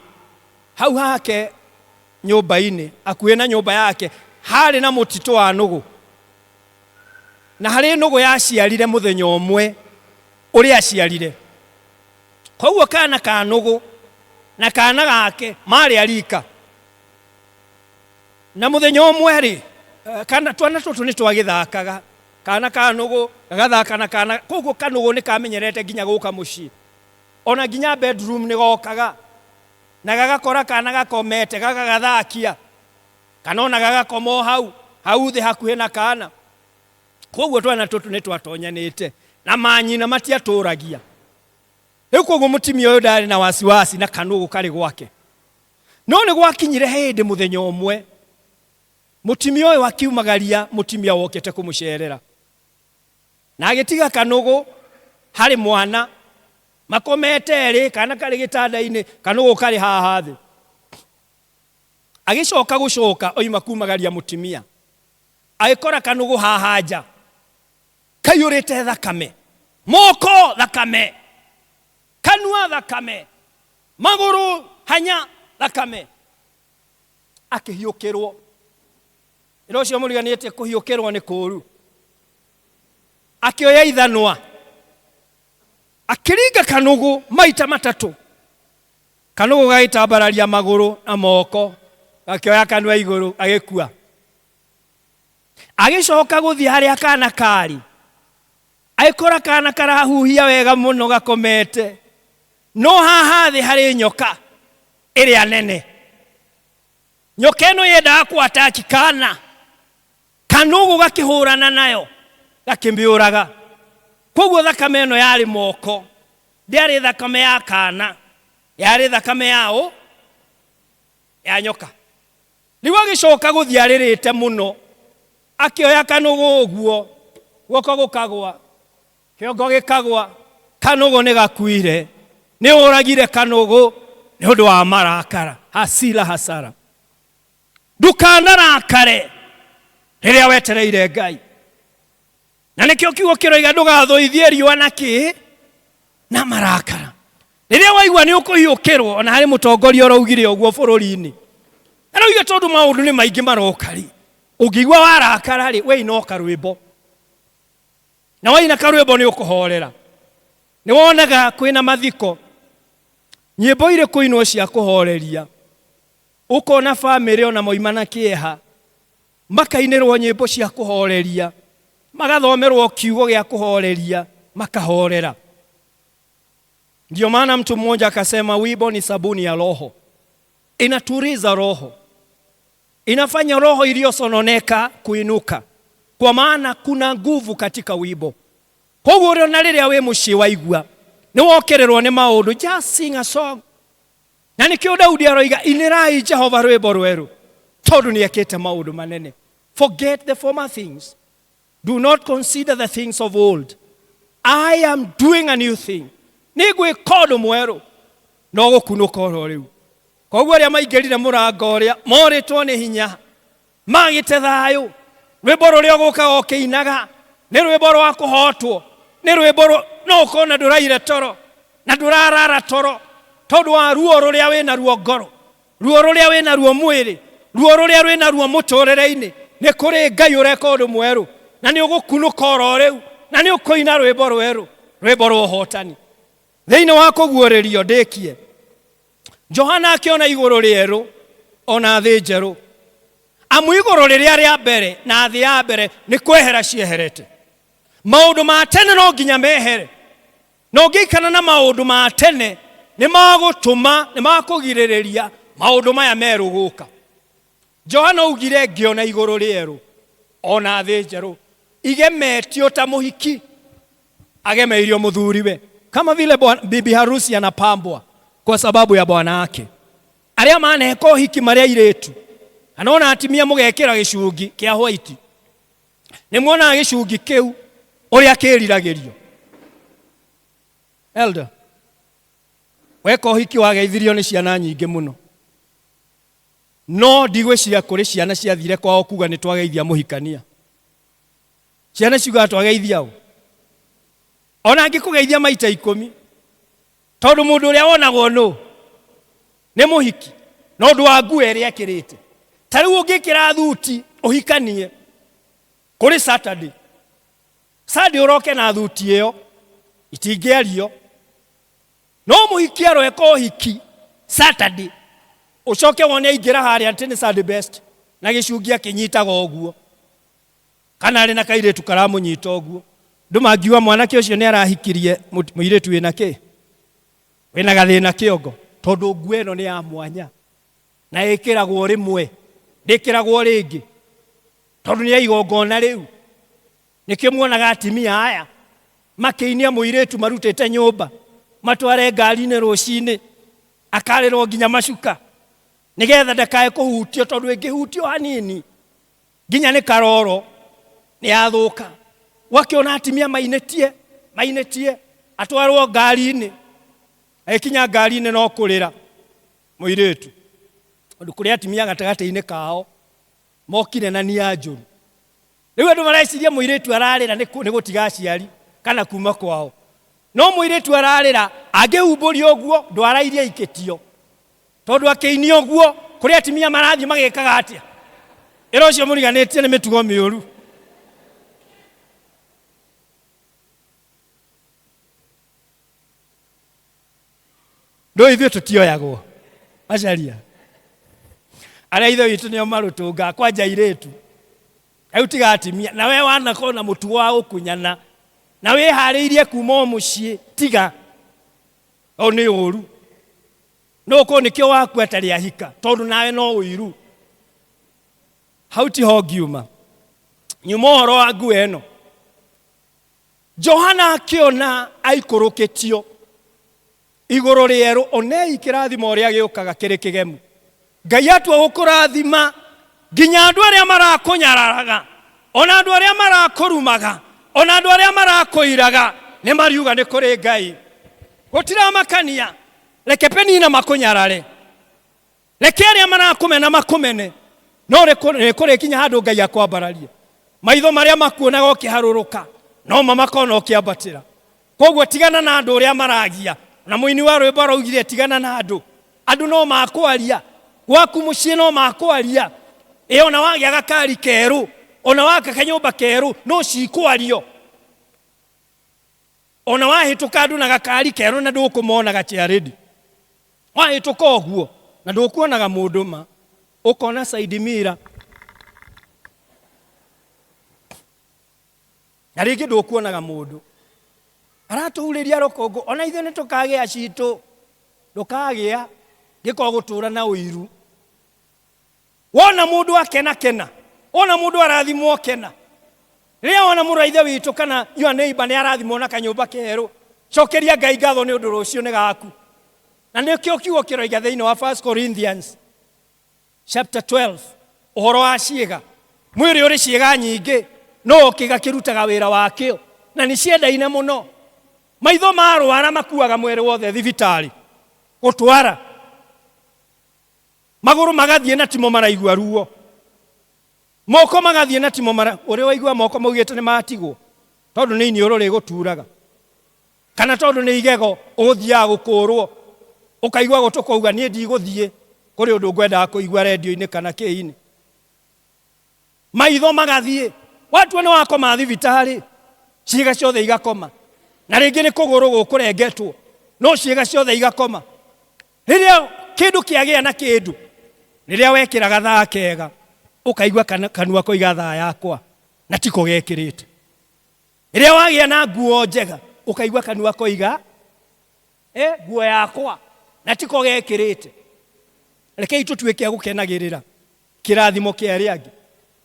hau hake nyũmba-inĩ. Akuhĩ na nyũmba yake harĩ na mũtitũ wa nũgũ, na harĩ nũgũ yaciarire mũthenya ũmwe ũrĩa aciarire. Koguo kana ka nũgũ na kana gake marĩ arika. Na mũthenya ũmwe rĩ, kana twana tũtũ nĩ twagĩthakaga, kana ka nũgũ gagathaka na kana. Koguo kanũgũ nĩ kamenyerete nginya gũka mũciĩ, ona nginya bedroom nĩ gokaga na gagakora kana gakomete, gagagathakia, kana ona gagakoma o hau hau thĩ hakuhĩ na kana. Koguo twana tũtũ nĩ twatonyanĩte na manyina matiatũragia rĩu. Koguo mũtumia ũyũ ndarĩ na wasiwasi na kanũgũ karĩ gwake. No nĩ gwakinyire hĩndĩ mũthenya ũmwe mũtumia ũyũ akiumagaria mũtumia wokĩte kũmũcerera, na agĩtiga kanũgũ harĩ mwana makomete erĩ, kana karĩ gĩtanda-inĩ, kanũgũ karĩ haha thĩ. Agĩcoka gũcoka oima kumagaria mũtumia, agĩkora kanũgũ haha nja kaiyũrĩte thakame, moko thakame, kanua thakame, magũrũ hanya thakame. Akĩhiũkĩrwo. Ĩra ũcio mũriganĩtie, kũhiũkĩrwo nĩ kũũru. Akĩoya ithanwa, akĩringa kanũgũ maita matatũ. Kanũgũ gagĩtambararia magũrũ na moko, gakĩoya kanua igũrũ, agĩkua. Agĩcoka gũthiĩ harĩa kana karĩ, agĩkora kana karahuhia wega mũno gakomete, no haha thĩ harĩ nyoka ĩrĩa nene. Nyoka ĩno yendaga kũ-attack kana, kanũgũ gakĩhũrana nayo gakĩmĩũraga. Koguo thakame ĩno yarĩ moko, ndĩarĩ thakame ya kana, yarĩ thakame yao ya nyoka. Rĩu agĩcoka gũthiĩ arĩrĩte mũno, akĩoya kanũgũ ũguo, guoko gũkagwa, kĩongo gĩkagwa, kanũgũ nĩ gakuire. Nĩ ũragire kanũgũ nĩ ũndũ wa marakara, hasira hasara. Ndũkanarakare rĩrĩa wetereire Ngai. Na nĩkĩo kiugo kĩroiga ndũgathũithie riũa na kĩ na marakara. Rĩrĩa waigua nĩ ũkũhiũkĩrwo, ona harĩ mũtongoria ũraugire ũguo bũrũri-inĩ, arauga tondũ maũndũ nĩ maingĩ maroka rĩ, ũngĩigua warakara rĩ, we ina o karwĩmbo, na waina karwĩmbo nĩ ũkũhorera. Nĩ wonaga kwĩna mathiko, nyĩmbo irĩ kũinwo cia kũhoreria, ũkona bamĩrĩ ona moima na kĩeha, makainĩrwo nyĩmbo cia kũhoreria, magathomerwo kiugo gĩa kũhoreria, makahorera. Ndio maana mtu mmoja akasema wimbo ni sabuni ya roho, inatuliza roho, inafanya roho iliyosononeka kuinuka, kwa maana kuna nguvu katika wimbo. Koguo ũrĩ ona rĩrĩa wĩ mũciĩ waigua nĩ wokererwo nĩ maũndũ, just sing a song. Na nĩkĩo Daudi aroiga inĩrai Jehova rwĩmbo rwerũ, tondũ nĩ ekĩte maũndũ manene. Forget the former things, do not consider the things of old. I am doing a new thing, nĩ ngwĩka ũndũ mwerũ no gũkunũka oro rĩu. Koguo arĩa maingĩrire mũrango ũrĩa morĩtwo nĩ hinya magĩte thayũ, rwĩmbo rũrĩa ũgũkaga ũkĩinaga nĩ rwĩmbo rwa kũhotwo, nĩ rwĩmbo no ũkona ndũraire toro na ndũrarara toro tondũ wa ruo rũrĩa wĩna ruo ngoro, ruo rũrĩa wĩna ruo mwĩrĩ, ruo rũrĩa rwĩna ruo mũtũrĩre-inĩ. Nĩ kũrĩ Ngai ũreka ũndũ mwerũ na nĩ ũgũkunũka oro rĩu, na nĩ ũkũina rwĩmbo rwerũ, rwĩmbo rwa ũhotani. Thĩinĩ wa kũguũrĩrio ndĩkie, Johana akĩona igũrũ rĩerũ ona thĩ njerũ. Amu igũrũ rĩrĩa rĩa mbere na thĩ ya mbere nĩ kwehera cieherete. Maũndũ ma tene no nginya mehere, na ũngĩikara na maũndũ ma tene nĩ magũtũma, nĩ makũgirĩrĩria maũndũ maya merũ gũka. Johana augire ngĩona igũrũ rĩerũ ona thĩ njerũ igemetio ta mũhiki agemeirio mũthuriwe, kama vile bibi harusi anapambwa kwa sababu ya bwana wake. Arĩa maneka ũhiki marĩ airĩtu, kana ona atimia mũgekĩra gĩcungi kĩa white, nĩ muonaga gĩcungi kĩu ũrĩa kĩriragĩrio. Elder, weka ũhiki wageithirio nĩ ciana nyingĩ mũno, no ndigwĩciria kũrĩ ciana ciathire kwao kuga nĩ twageithia mũhikania. Ciana ciugaga twageithia ũ, ona angĩkũgeithia maita 10, tondũ mũndũ ũrĩa wonagwo nũ nĩ mũhiki na ũndũ wa nguo ĩrĩa ekĩrĩte. Ta rĩu ũngĩkĩra thuti ũhikanie kũrĩ Saturday, Sunday ũroke na thuti ĩyo itingĩario. No mũhiki aroeka ũhiki Saturday, ũcoke wone aingĩra harĩa atĩ nĩ Sunday best na gĩcungi akĩnyitaga ũguo, kana arĩ na kairĩtu karamũnyita ũguo. Andũ mangiuga mwanake ũcio nĩ arahikirie mũirĩtu wĩna kĩ, wĩna gathĩna kĩongo, tondũ nguo ĩno nĩ ya mwanya na ĩkĩragwo rĩmwe, ndĩkĩragwo rĩngĩ, tondũ nĩ ya igongona rĩu. Nĩkĩo muonaga atimia aya makĩinia mũirĩtu marutĩte nyũmba matware ngari-inĩ rũcinĩ, akarĩrwo nginya macuka nĩgetha ndakae kũhutio, tondũ ĩngĩhutio hanini nginya nĩ karoro nĩ yathũka. Wakĩona atimia mainĩtie mainĩtie, atwarwo ngari-inĩ, agĩkinya ngari-inĩ no kũrĩra mũirĩtu, tondũ kũrĩ atimia gatagatĩ-inĩ kao mokire na nia njũru. Rĩu andũ mareciria mũirĩtu ararĩra nĩ gũtiga aciari kana kuma kwao, no mũirĩtu ararĩra angĩhumbũria ũguo ndwara iria ikĩtio, tondũ akĩinia ũguo kũrĩ atimia marathiĩ magĩkaga atĩa? Ĩra ũcio mũriganĩtie nĩ mĩtugo mĩũru. Ndũĩ ithuĩ tũtioyagwo macaria arĩa ithe witũ nĩo marũtũngaga kwanja airĩtu. Rĩu tiga atimia na we wanakorwo na mũtugo wa gũkunyana na wĩharĩirie kuma o mũciĩ tiga o nĩ ũru no ũkorwo nĩkĩo wakua atarĩ ahika tondũ nawe no ũiru hau tiho ngiuma nyuma ũhoro wa nguo ĩno. Johana akĩona aikũrũkĩtio igũrũ rĩerũ onei kĩrathimo ũrĩa gĩũkaga kĩrĩ kĩgemu. Ngai atua gũkũrathima nginya andũ arĩa marakũnyararaga ona andũ arĩa marakũrumaga ona andũ arĩa marakũiraga nĩ mariuga nĩ kũrĩ Ngai. Gũtiramakania reke Penina makũnyarare reke arĩa marakũmena makũmene no nĩ kũrĩ kinya handũ Ngai akwambararie. Maitho marĩa makuonaga ũkĩharũrũka no mo makona ũkĩambatĩra. Koguo tigana na andũ ũrĩa maragia na mũini wa rwĩmbo araugire tigana na andũ andũ no makwaria gwaku mũciĩ no makwaria ĩ ona wagĩa gakari kerũ ona waka kanyũmba kerũ no cikwario ona wahĩtũka andũ na gakari kerũ na ndũkũmonaga chairlady wahĩtũka ũguo na ndũkuonaga mũndũ ma ũkona side mirror na rĩngĩ ndũkuonaga mũndũ aratũhurĩria rũkũngũ ona ithuĩ nĩ tũkagĩa citũ ndũkagĩa gĩkorwo gũtũra na ũiru. Wona mũndũ akena kena wona mũndũ arathimwo kena rĩrĩa wona mũrũ wa ithe witũ kana your neighbor nĩ arathimwo na kanyũmba kerũ cokeria Ngai ngatho nĩ ũndũ rũciũ nĩ gaku. Na nĩkĩo kiugo kĩroiga thĩinĩ wa 1 Corinthians chapter 12 ũhoro wa ciĩga. Mwĩrĩ ũrĩ ciĩga nyingĩ no kĩga kĩrutaga wĩra wakĩo na nĩ ciendaine mũno. Maitho marwara makuaga mwĩrĩ wothe thibitarĩ gũtwara magũrũ magathiĩ na timo maraigua ruo moko magathiĩ na timo mara ũrĩ waigua moko maugĩte nĩ matigwo tondũ nĩ iniũrũ rĩgũturaga kana tondũ nĩ igego ũgũthiaga gũkũrwo ũkaigua gũtũ kũuga niĩ ndigũthiĩ kũrĩ ũndũ ngwendaga kũigua rendio-inĩ kana kĩinĩ. Maitho magathiĩ watua nĩ wakoma thibitarĩ ciĩga ciothe igakoma na rĩngĩ nĩ kũgũrũ gũkũrengetwo no ciĩga ciothe igakoma. Rĩrĩa kĩndũ kĩagĩa na kĩndũ rĩrĩa wekĩra gathaa kega ũkaigua kanua koiga thaa yakwa na tiko gekĩrĩte. Rĩrĩa wagĩa na nguo njega ũkaigua kanua koiga nguo yakwa na tiko gekĩrĩte. Rekei tũtuĩke a gũkenagĩrĩra kĩrathimo kĩa arĩa angĩ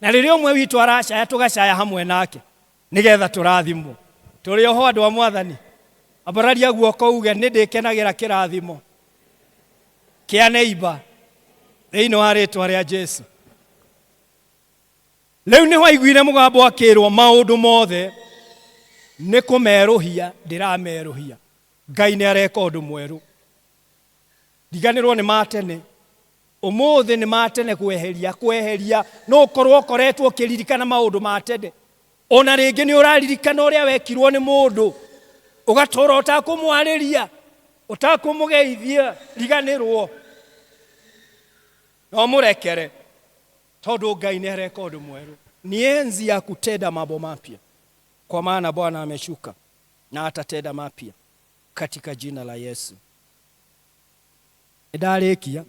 na rĩrĩa ũmwe witũ aracaya tũgacaya hamwe nake nĩgetha tũrathimwo. Tũrĩ oho andũ a Mwathani ambararia guoko uge nĩ ndĩkenagĩra kĩrathimo kĩa neighbor thĩinĩ wa rĩtwa rĩa Jesu. Rĩu nĩ waiguire mũgambo akĩrwo maũndũ mothe nĩ kũmerũhia ndĩramerũhia. Ngai nĩ areka ũndũ mwerũ. Riganĩrwo nĩ ma tene ũmũthĩ nĩ ma tene kweheria kweheria no ũkorwo ũkoretwo ũkĩririkana maũndũ ma tene ona rĩngĩ nĩ ũraririkana ũrĩa wekirwo nĩ mũndũ ũgatũra ũtakũmwarĩria ũtakũmũgeithia riganĩrwo no mũrekere tondũ Ngai nĩ areka ũndũ mwerũ. Ni enzi ya kutenda mambo mapya kwa maana Bwana ameshuka na atatenda mapya katika jina la Yesu. Nĩndarĩkia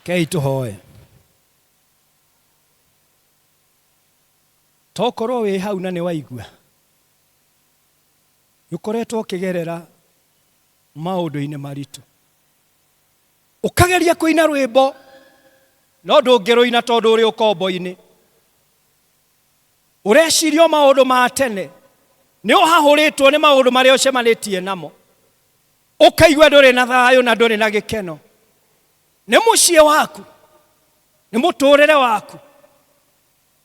kei tũhoe tokorwo wĩ hau na nĩ waigua ũkoretwo ũkĩgerera maũndũ-inĩ maritũ ũkageria kũina rwĩmbo no ndũngĩrũina tondũ ũrĩ ũkombo-inĩ. Ũreciria maũndũ ma tene nĩ ũhahũrĩtwo nĩ maũndũ marĩa ũcemanĩtie namo ũkaigua ndũrĩ na thayũ na ndũrĩ na gĩkeno. Nĩ mũciĩ waku nĩ mũtũrĩre waku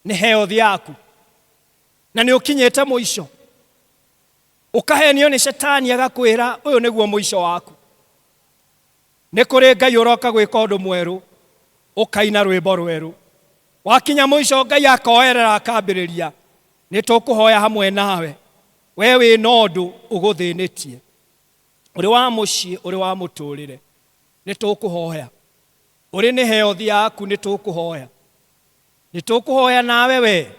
nĩ health yaku na nĩ ũkinyĩte mũico. Ũkahenio nĩ cetani agakwĩra ũyũ nĩguo mũico waku. Nĩ kũrĩ Ngai ũroka gwĩka ũndũ mwerũ ũkaina rwĩmbo rwerũ. Wakinya mũico Ngai akoerera akambĩrĩria nĩ tũkũhoya hamwe nawe we wĩna ũndũ ũgũthĩnĩtie ũrĩ wa mũciĩ ũrĩ wa mũtũrĩre nĩ tũkũhoya. Ũrĩ nĩ health yaku nĩ tũkũhoya. Nĩ tũkũhoya nawe we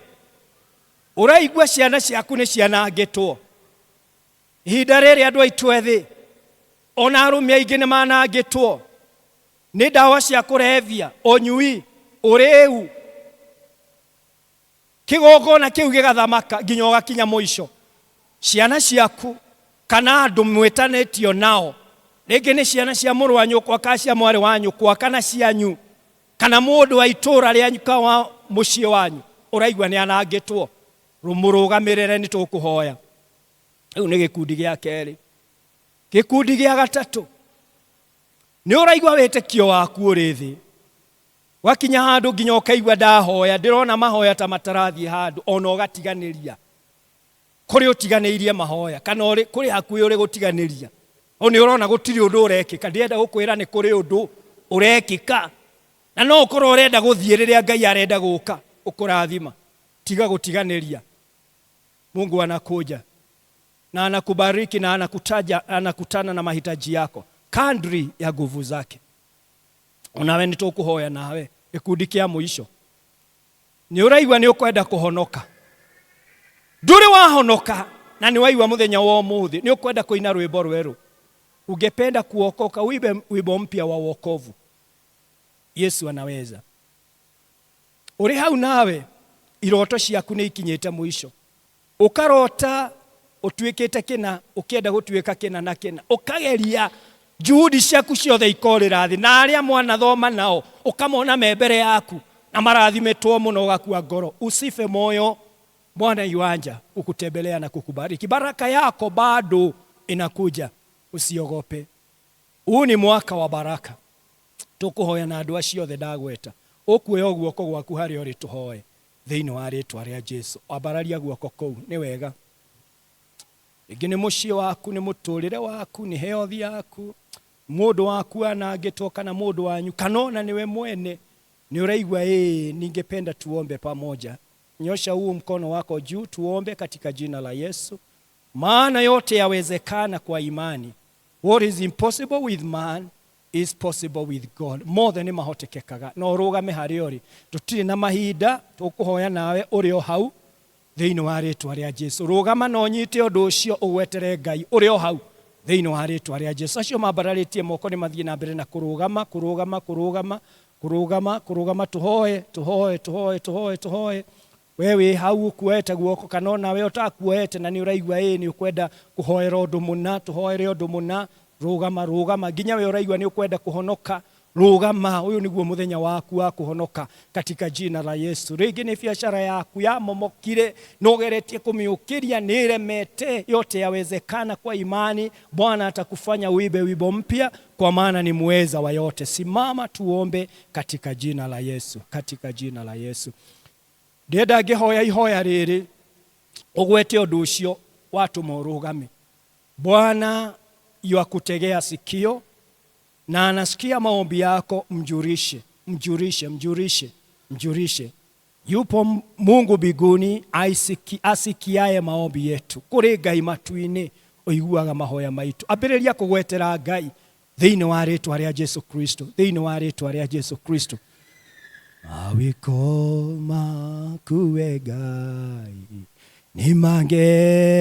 ũraigua ciana ciaku nĩ cianangĩtwo. Ihinda rĩrĩ andũ aitũ ethĩ Ona arũme aingĩ nĩ manangĩtwo nĩ ndawa cia kũrebia, ũnyui, ũrĩu. Kĩgongona kĩu gĩgathamaka nginya ũgakinya mũico. Ciana ciaku kana andũ mwĩtanĩtio nao, rĩngĩ nĩ ciana cia mũrũ wa nyũkwa kana cia mwarĩ wa nyũkwa kana cianyu kana mũndũ wa itũũra rĩanyu kana wa mũciĩ wanyu ũraigua nĩ anangĩtwo, mũrũgamĩrĩre, nĩ tũkũhoya. Rĩu nĩ gĩkundi gĩa kerĩ. Gĩkundi gĩa gatatũ, nĩ ũraigua wĩtĩkio waku ũrĩ thĩ, wakinya handũ nginya ũkaigua ndahoya ndĩrona mahoya ta matarathiĩ handũ, ona ũgatiganĩria. Kũrĩ ũtiganĩirie mahoya kana kũrĩ hakuhĩ ũrĩ gũtiganĩria, o nĩ ũrona gũtirĩ ũndũ ũrekĩka. Ndĩrenda gũkwĩra nĩ kũrĩ ũndũ ũrekĩka, na no ũkorwo ũrenda gũthiĩ rĩrĩa Ngai arenda gũka ũkũrathima. Tiga gũtiganĩria. Mungu anakuja na anakubariki na anakutaja, anakutana na mahitaji yako kadri ya nguvu zake. Onawe nĩ tũkũhoya nawe. Gĩkundi kĩa mũico, nĩ ũraigua nĩ ũkwenda kũhonoka, ndũrĩ wahonoka, na nĩ waigua mũthenya wa ũmũthĩ nĩ ũkwenda kũina rwĩmbo rwerũ, ungependa kuokoka, uimbe wimbo mpya wa wokovu. Yesu anaweza. Ũrĩ hau nawe iroto ciaku nĩ ikinyĩte mũico, ũkarota ũtuĩkĩte kĩna, ũkĩenda gũtuĩka kĩna na kĩna, ũkageria juhudi ciaku ciothe ikorĩra thĩ, na arĩa mwanathoma nao ũkamona me mbere yaku na marathimĩtwo mũno, ũgakua ngoro. Usife moyo. Bwana yuanja kukutembelea na kukubariki. Baraka yako bado inakuja, usiogope. Huu ni mwaka wa baraka. Tũkũhoya na andũ acio othe ndagweta. Ũkuoya guoko gwaku harĩa ũrĩ, tũhoe thĩinĩ wa rĩtwa rĩa Jesu. Ambararia guoko kũu. Nĩ wega. Rĩngĩ nĩ mũciĩ waku, nĩ mũtũrĩre waku, nĩ health yaku, mũndũ waku anangĩtwo kana mũndũ wanyu kana ona nĩwe mwene nĩ ũraigua ĩĩ, ningependa tuombe pamoja. Nyosha huu mkono wako juu, tuombe katika jina la Yesu, maana yote yawezekana kwa imani. What is impossible with man is possible with God. Mothe nĩ mahotekekaga no ũrũgame harĩa ũrĩ. Tũtirĩ na mahinda, tũkũhoya nawe ũrĩ o hau thĩinĩ wa rĩtwa rĩa Jesu. Rũgama na ũnyite ũndũ ũcio, ũgwetere Ngai ũrĩ o hau thĩinĩ wa rĩtwa rĩa Jesu. Acio mambararĩtie moko nĩ mathiĩ na mbere na kũrũgama, kũrũgama, kũrũgama, kũrũgama, kũrũgama. Tũhoe, tũhoe, tũhoe, tũhoe, tũhoe. We wĩ hau ũkuoete guoko kana onawe ũtakuoete na nĩ ũraigua ĩĩ nĩ ũkwenda kũhoera ũndũ mũna, tũhoere ũndũ mũna, rũgama, rũgama. Nginya we ũraigua nĩ ũkwenda kũhonoka, rũgama. Ũyũ nĩguo mũthenya waku wa kũhonoka katika jina la Yesu. Rĩngĩ nĩ biacara yaku yamomokire na ũgeretie kũmĩũkĩria nĩ ĩremete. Yote yawezekana kwa imani. Bwana atakufanya uibe wimbo mpya, kwa maana ni muweza wa yote. Simama tuombe katika jina la Yesu, katika jina la Yesu. Ndĩrenda ngĩhoya ihoya rĩrĩ ũgwete ũndũ ũcio watũma ũrũgame. Bwana yuakutegea sikio na anasikia maombi yako. Mjulishe, mjulishe, mjulishe, mjulishe. Yupo Mungu mbinguni asikiaye maombi yetu. Kũrĩ Ngai matu-inĩ ũiguaga mahoya maitũ. Ambĩrĩria kũgwetera Ngai thĩinĩ wa rĩtwa rĩa Jesu Kristo, thĩinĩ wa rĩtwa rĩa Jesu Kristo. Mawĩko maku we Ngai nĩ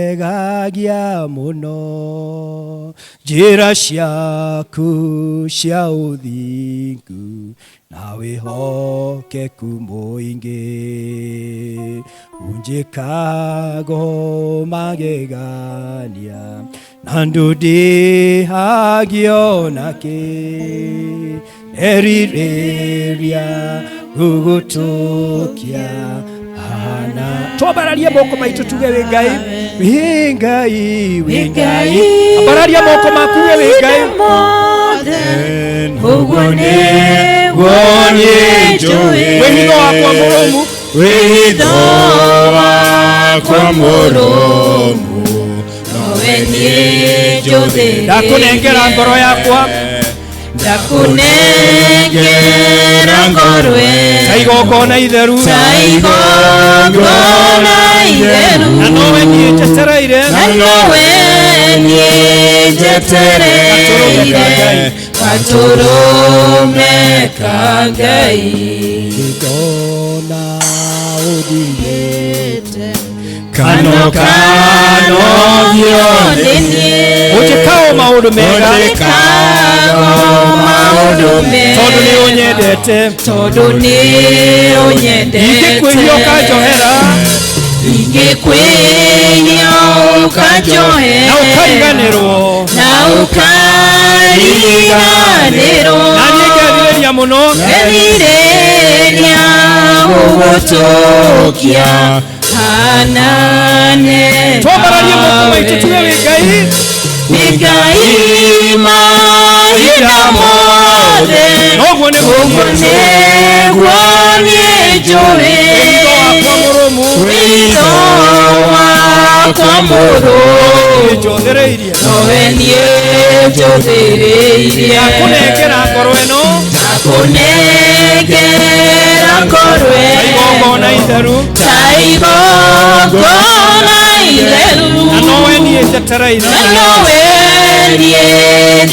mangegagia mũno, njĩra ciaku cia ũthingu na wĩhokeku mũingĩ, unjĩkago magegania na ndũndĩhagio nakĩ, erirĩria gũgũtũkia hana. Twambararie moko maitũ tuge wĩ Ngai, wĩ Ngai, wĩ Ngai. Ambararia moko maku, we wĩ Ngai. Ũguo nĩguo niĩ njũĩ. Wĩhitho wakwa mũrũmu. Wĩhitho wakwa mũrũmu nowe niĩ njũthĩrĩirie. Ndakũnengera ngoro yakwa. Ndakũnengera ngoro ta igongona itheru. Ta igongona itheru. Na nowe niĩ njetereire. Na nowe niĩ njetereire gatũrũme ka Ngai. Ngona ũthiĩte kano kano nĩ niĩ. Ũnjĩkaga Ũnjĩkagwo maũndũ mega. Ũnjĩkagwo maũndũ mega. Tondũ nĩ ũnyendete. Tondũ nĩ ũnyendete. Ingĩkwĩhia ũkanjohera. Ingĩkwĩhia ũkanjohera. Na ũkariganĩrwo. Na ũkariganĩrwo. Na niĩ ngerirĩria mũno. Ngerirĩria gũgũtũkia hanane Twambararie moko maitũ tuge wĩ Ngai. Nĩ Ngai mahinda mothe. Noguo nĩguo Ũguo nĩguo niĩ njũĩ. Wĩhitho wakwa mũrũmu. Wĩhitho wakwa mũrũmu. Nĩnjũthĩrĩirie. Nowe niĩ njũthĩrĩirie. Ndakũnengera ngoro ĩno. Ndakũnengera ngoro Ta ĩno. igongona itheru. Ta igongona itheru. Na nowe niĩ njetereire. Na nowe niĩ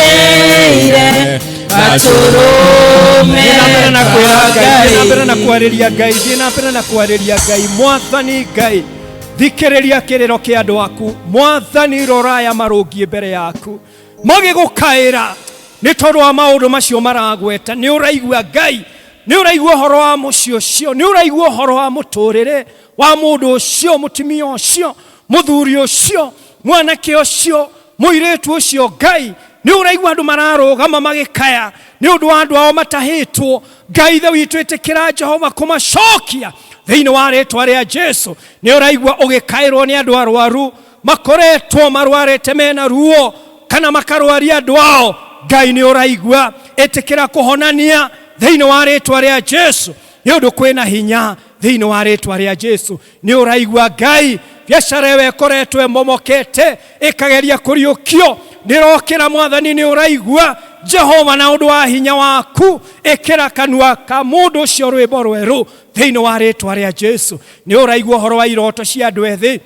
njetereire. Gatũrũme Thiĩ na mbere na kwĩra ka Ngai, thiĩ na mbere na Ngai. kwarĩria Ngai, thiĩ na mbere na kwarĩria Ngai. Mwathani Ngai, thikĩrĩria kĩrĩro kĩa andũ aku. Mwathani, rora aya marũngiĩ mbere yaku magĩgũkaĩra nĩ tondũ wa maũndũ macio maragweta. Nĩ ũraigua Ngai, nĩ ũraigua ũhoro wa mũciĩ ũcio, nĩ ũraigua ũhoro wa mũtũrĩre wa mũndũ ũcio, mũtumia ũcio, mũthuri ũcio, mwanake ũcio, mũirĩtu ũcio. Ngai, nĩ ũraigua andũ mararũgama magĩkaya nĩ ũndũ wa andũ ao matahĩtwo. Ngai ithe witũ, ĩtĩkĩra Jehova kũmacokia thĩinĩ wa rĩtwa rĩa Jesu. Nĩ ũraigua ũgĩkaĩrwo nĩ andũ arwaru makoretwo marwarĩte mena ruo kana makarwaria andũ ao. Ngai, nĩ ũraigua, ĩtĩkĩra kũhonania thĩinĩ wa rĩtwa rĩa Jesu, nĩ ũndũ kwĩna hinya thĩinĩ wa rĩtwa rĩa Jesu. Nĩ ũraigua Ngai, biacara ĩyo ĩkoretwo ĩmomokete ĩkageria kũriũkio nĩrokĩra. Mwathani, nĩ ũraigua Jehova, na ũndũ wa hinya waku ĩkĩra kanua ka mũndũ ũcio rwĩmbo rwerũ thĩinĩ wa rĩtwa rĩa Jesu. Nĩ ũraigua ũhoro wa iroto cia andũ ethĩ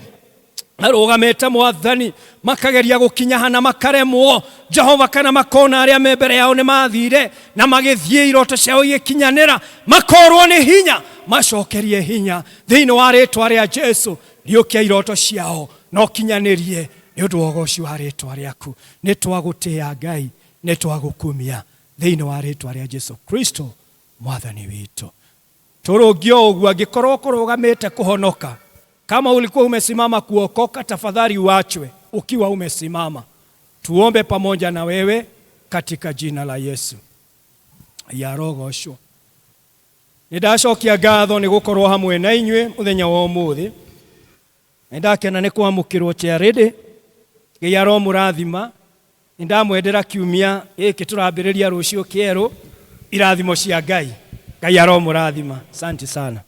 marũgamĩte, Mwathani, makageria gũkinya na makaremwo, Jehova, kana makona arĩa me mbere yao nĩ mathire na magĩthiĩ iroto ciao igĩkinyanĩra, makorwo nĩ hinya. Macokerie hinya thĩinĩ wa rĩtwa rĩa Jesu. Riũkia iroto ciao na ũkinyanĩrie nĩ ũndũ wa ũgoci wa rĩtwa rĩaku. Nĩ twagũtĩĩa Ngai, nĩ twagũkumia thĩinĩ wa rĩtwa rĩa Jesu Kristo Mwathani witũ. Tũrũngio ũguo, angĩkorwo kũrũgamĩte kũhonoka, kama ulikuwa umesimama kuokoka, tafadhali uachwe ukiwa umesimama, tuombe pamoja na wewe katika jina la Yesu. Yarogoshwo. Nĩ ndacokia ngatho nĩ gũkorwo hamwe na inyuĩ mũthenya wa ũmũthĩ. Nĩ ndakena nĩ kwamũkĩrwo charity. Ngai aromũrathima. Nĩ ndamwendera kiumia gĩkĩ tũrambĩrĩria rũciũ kĩerũ, irathimo cia Ngai. Ngai aromũrathima. Asante sana.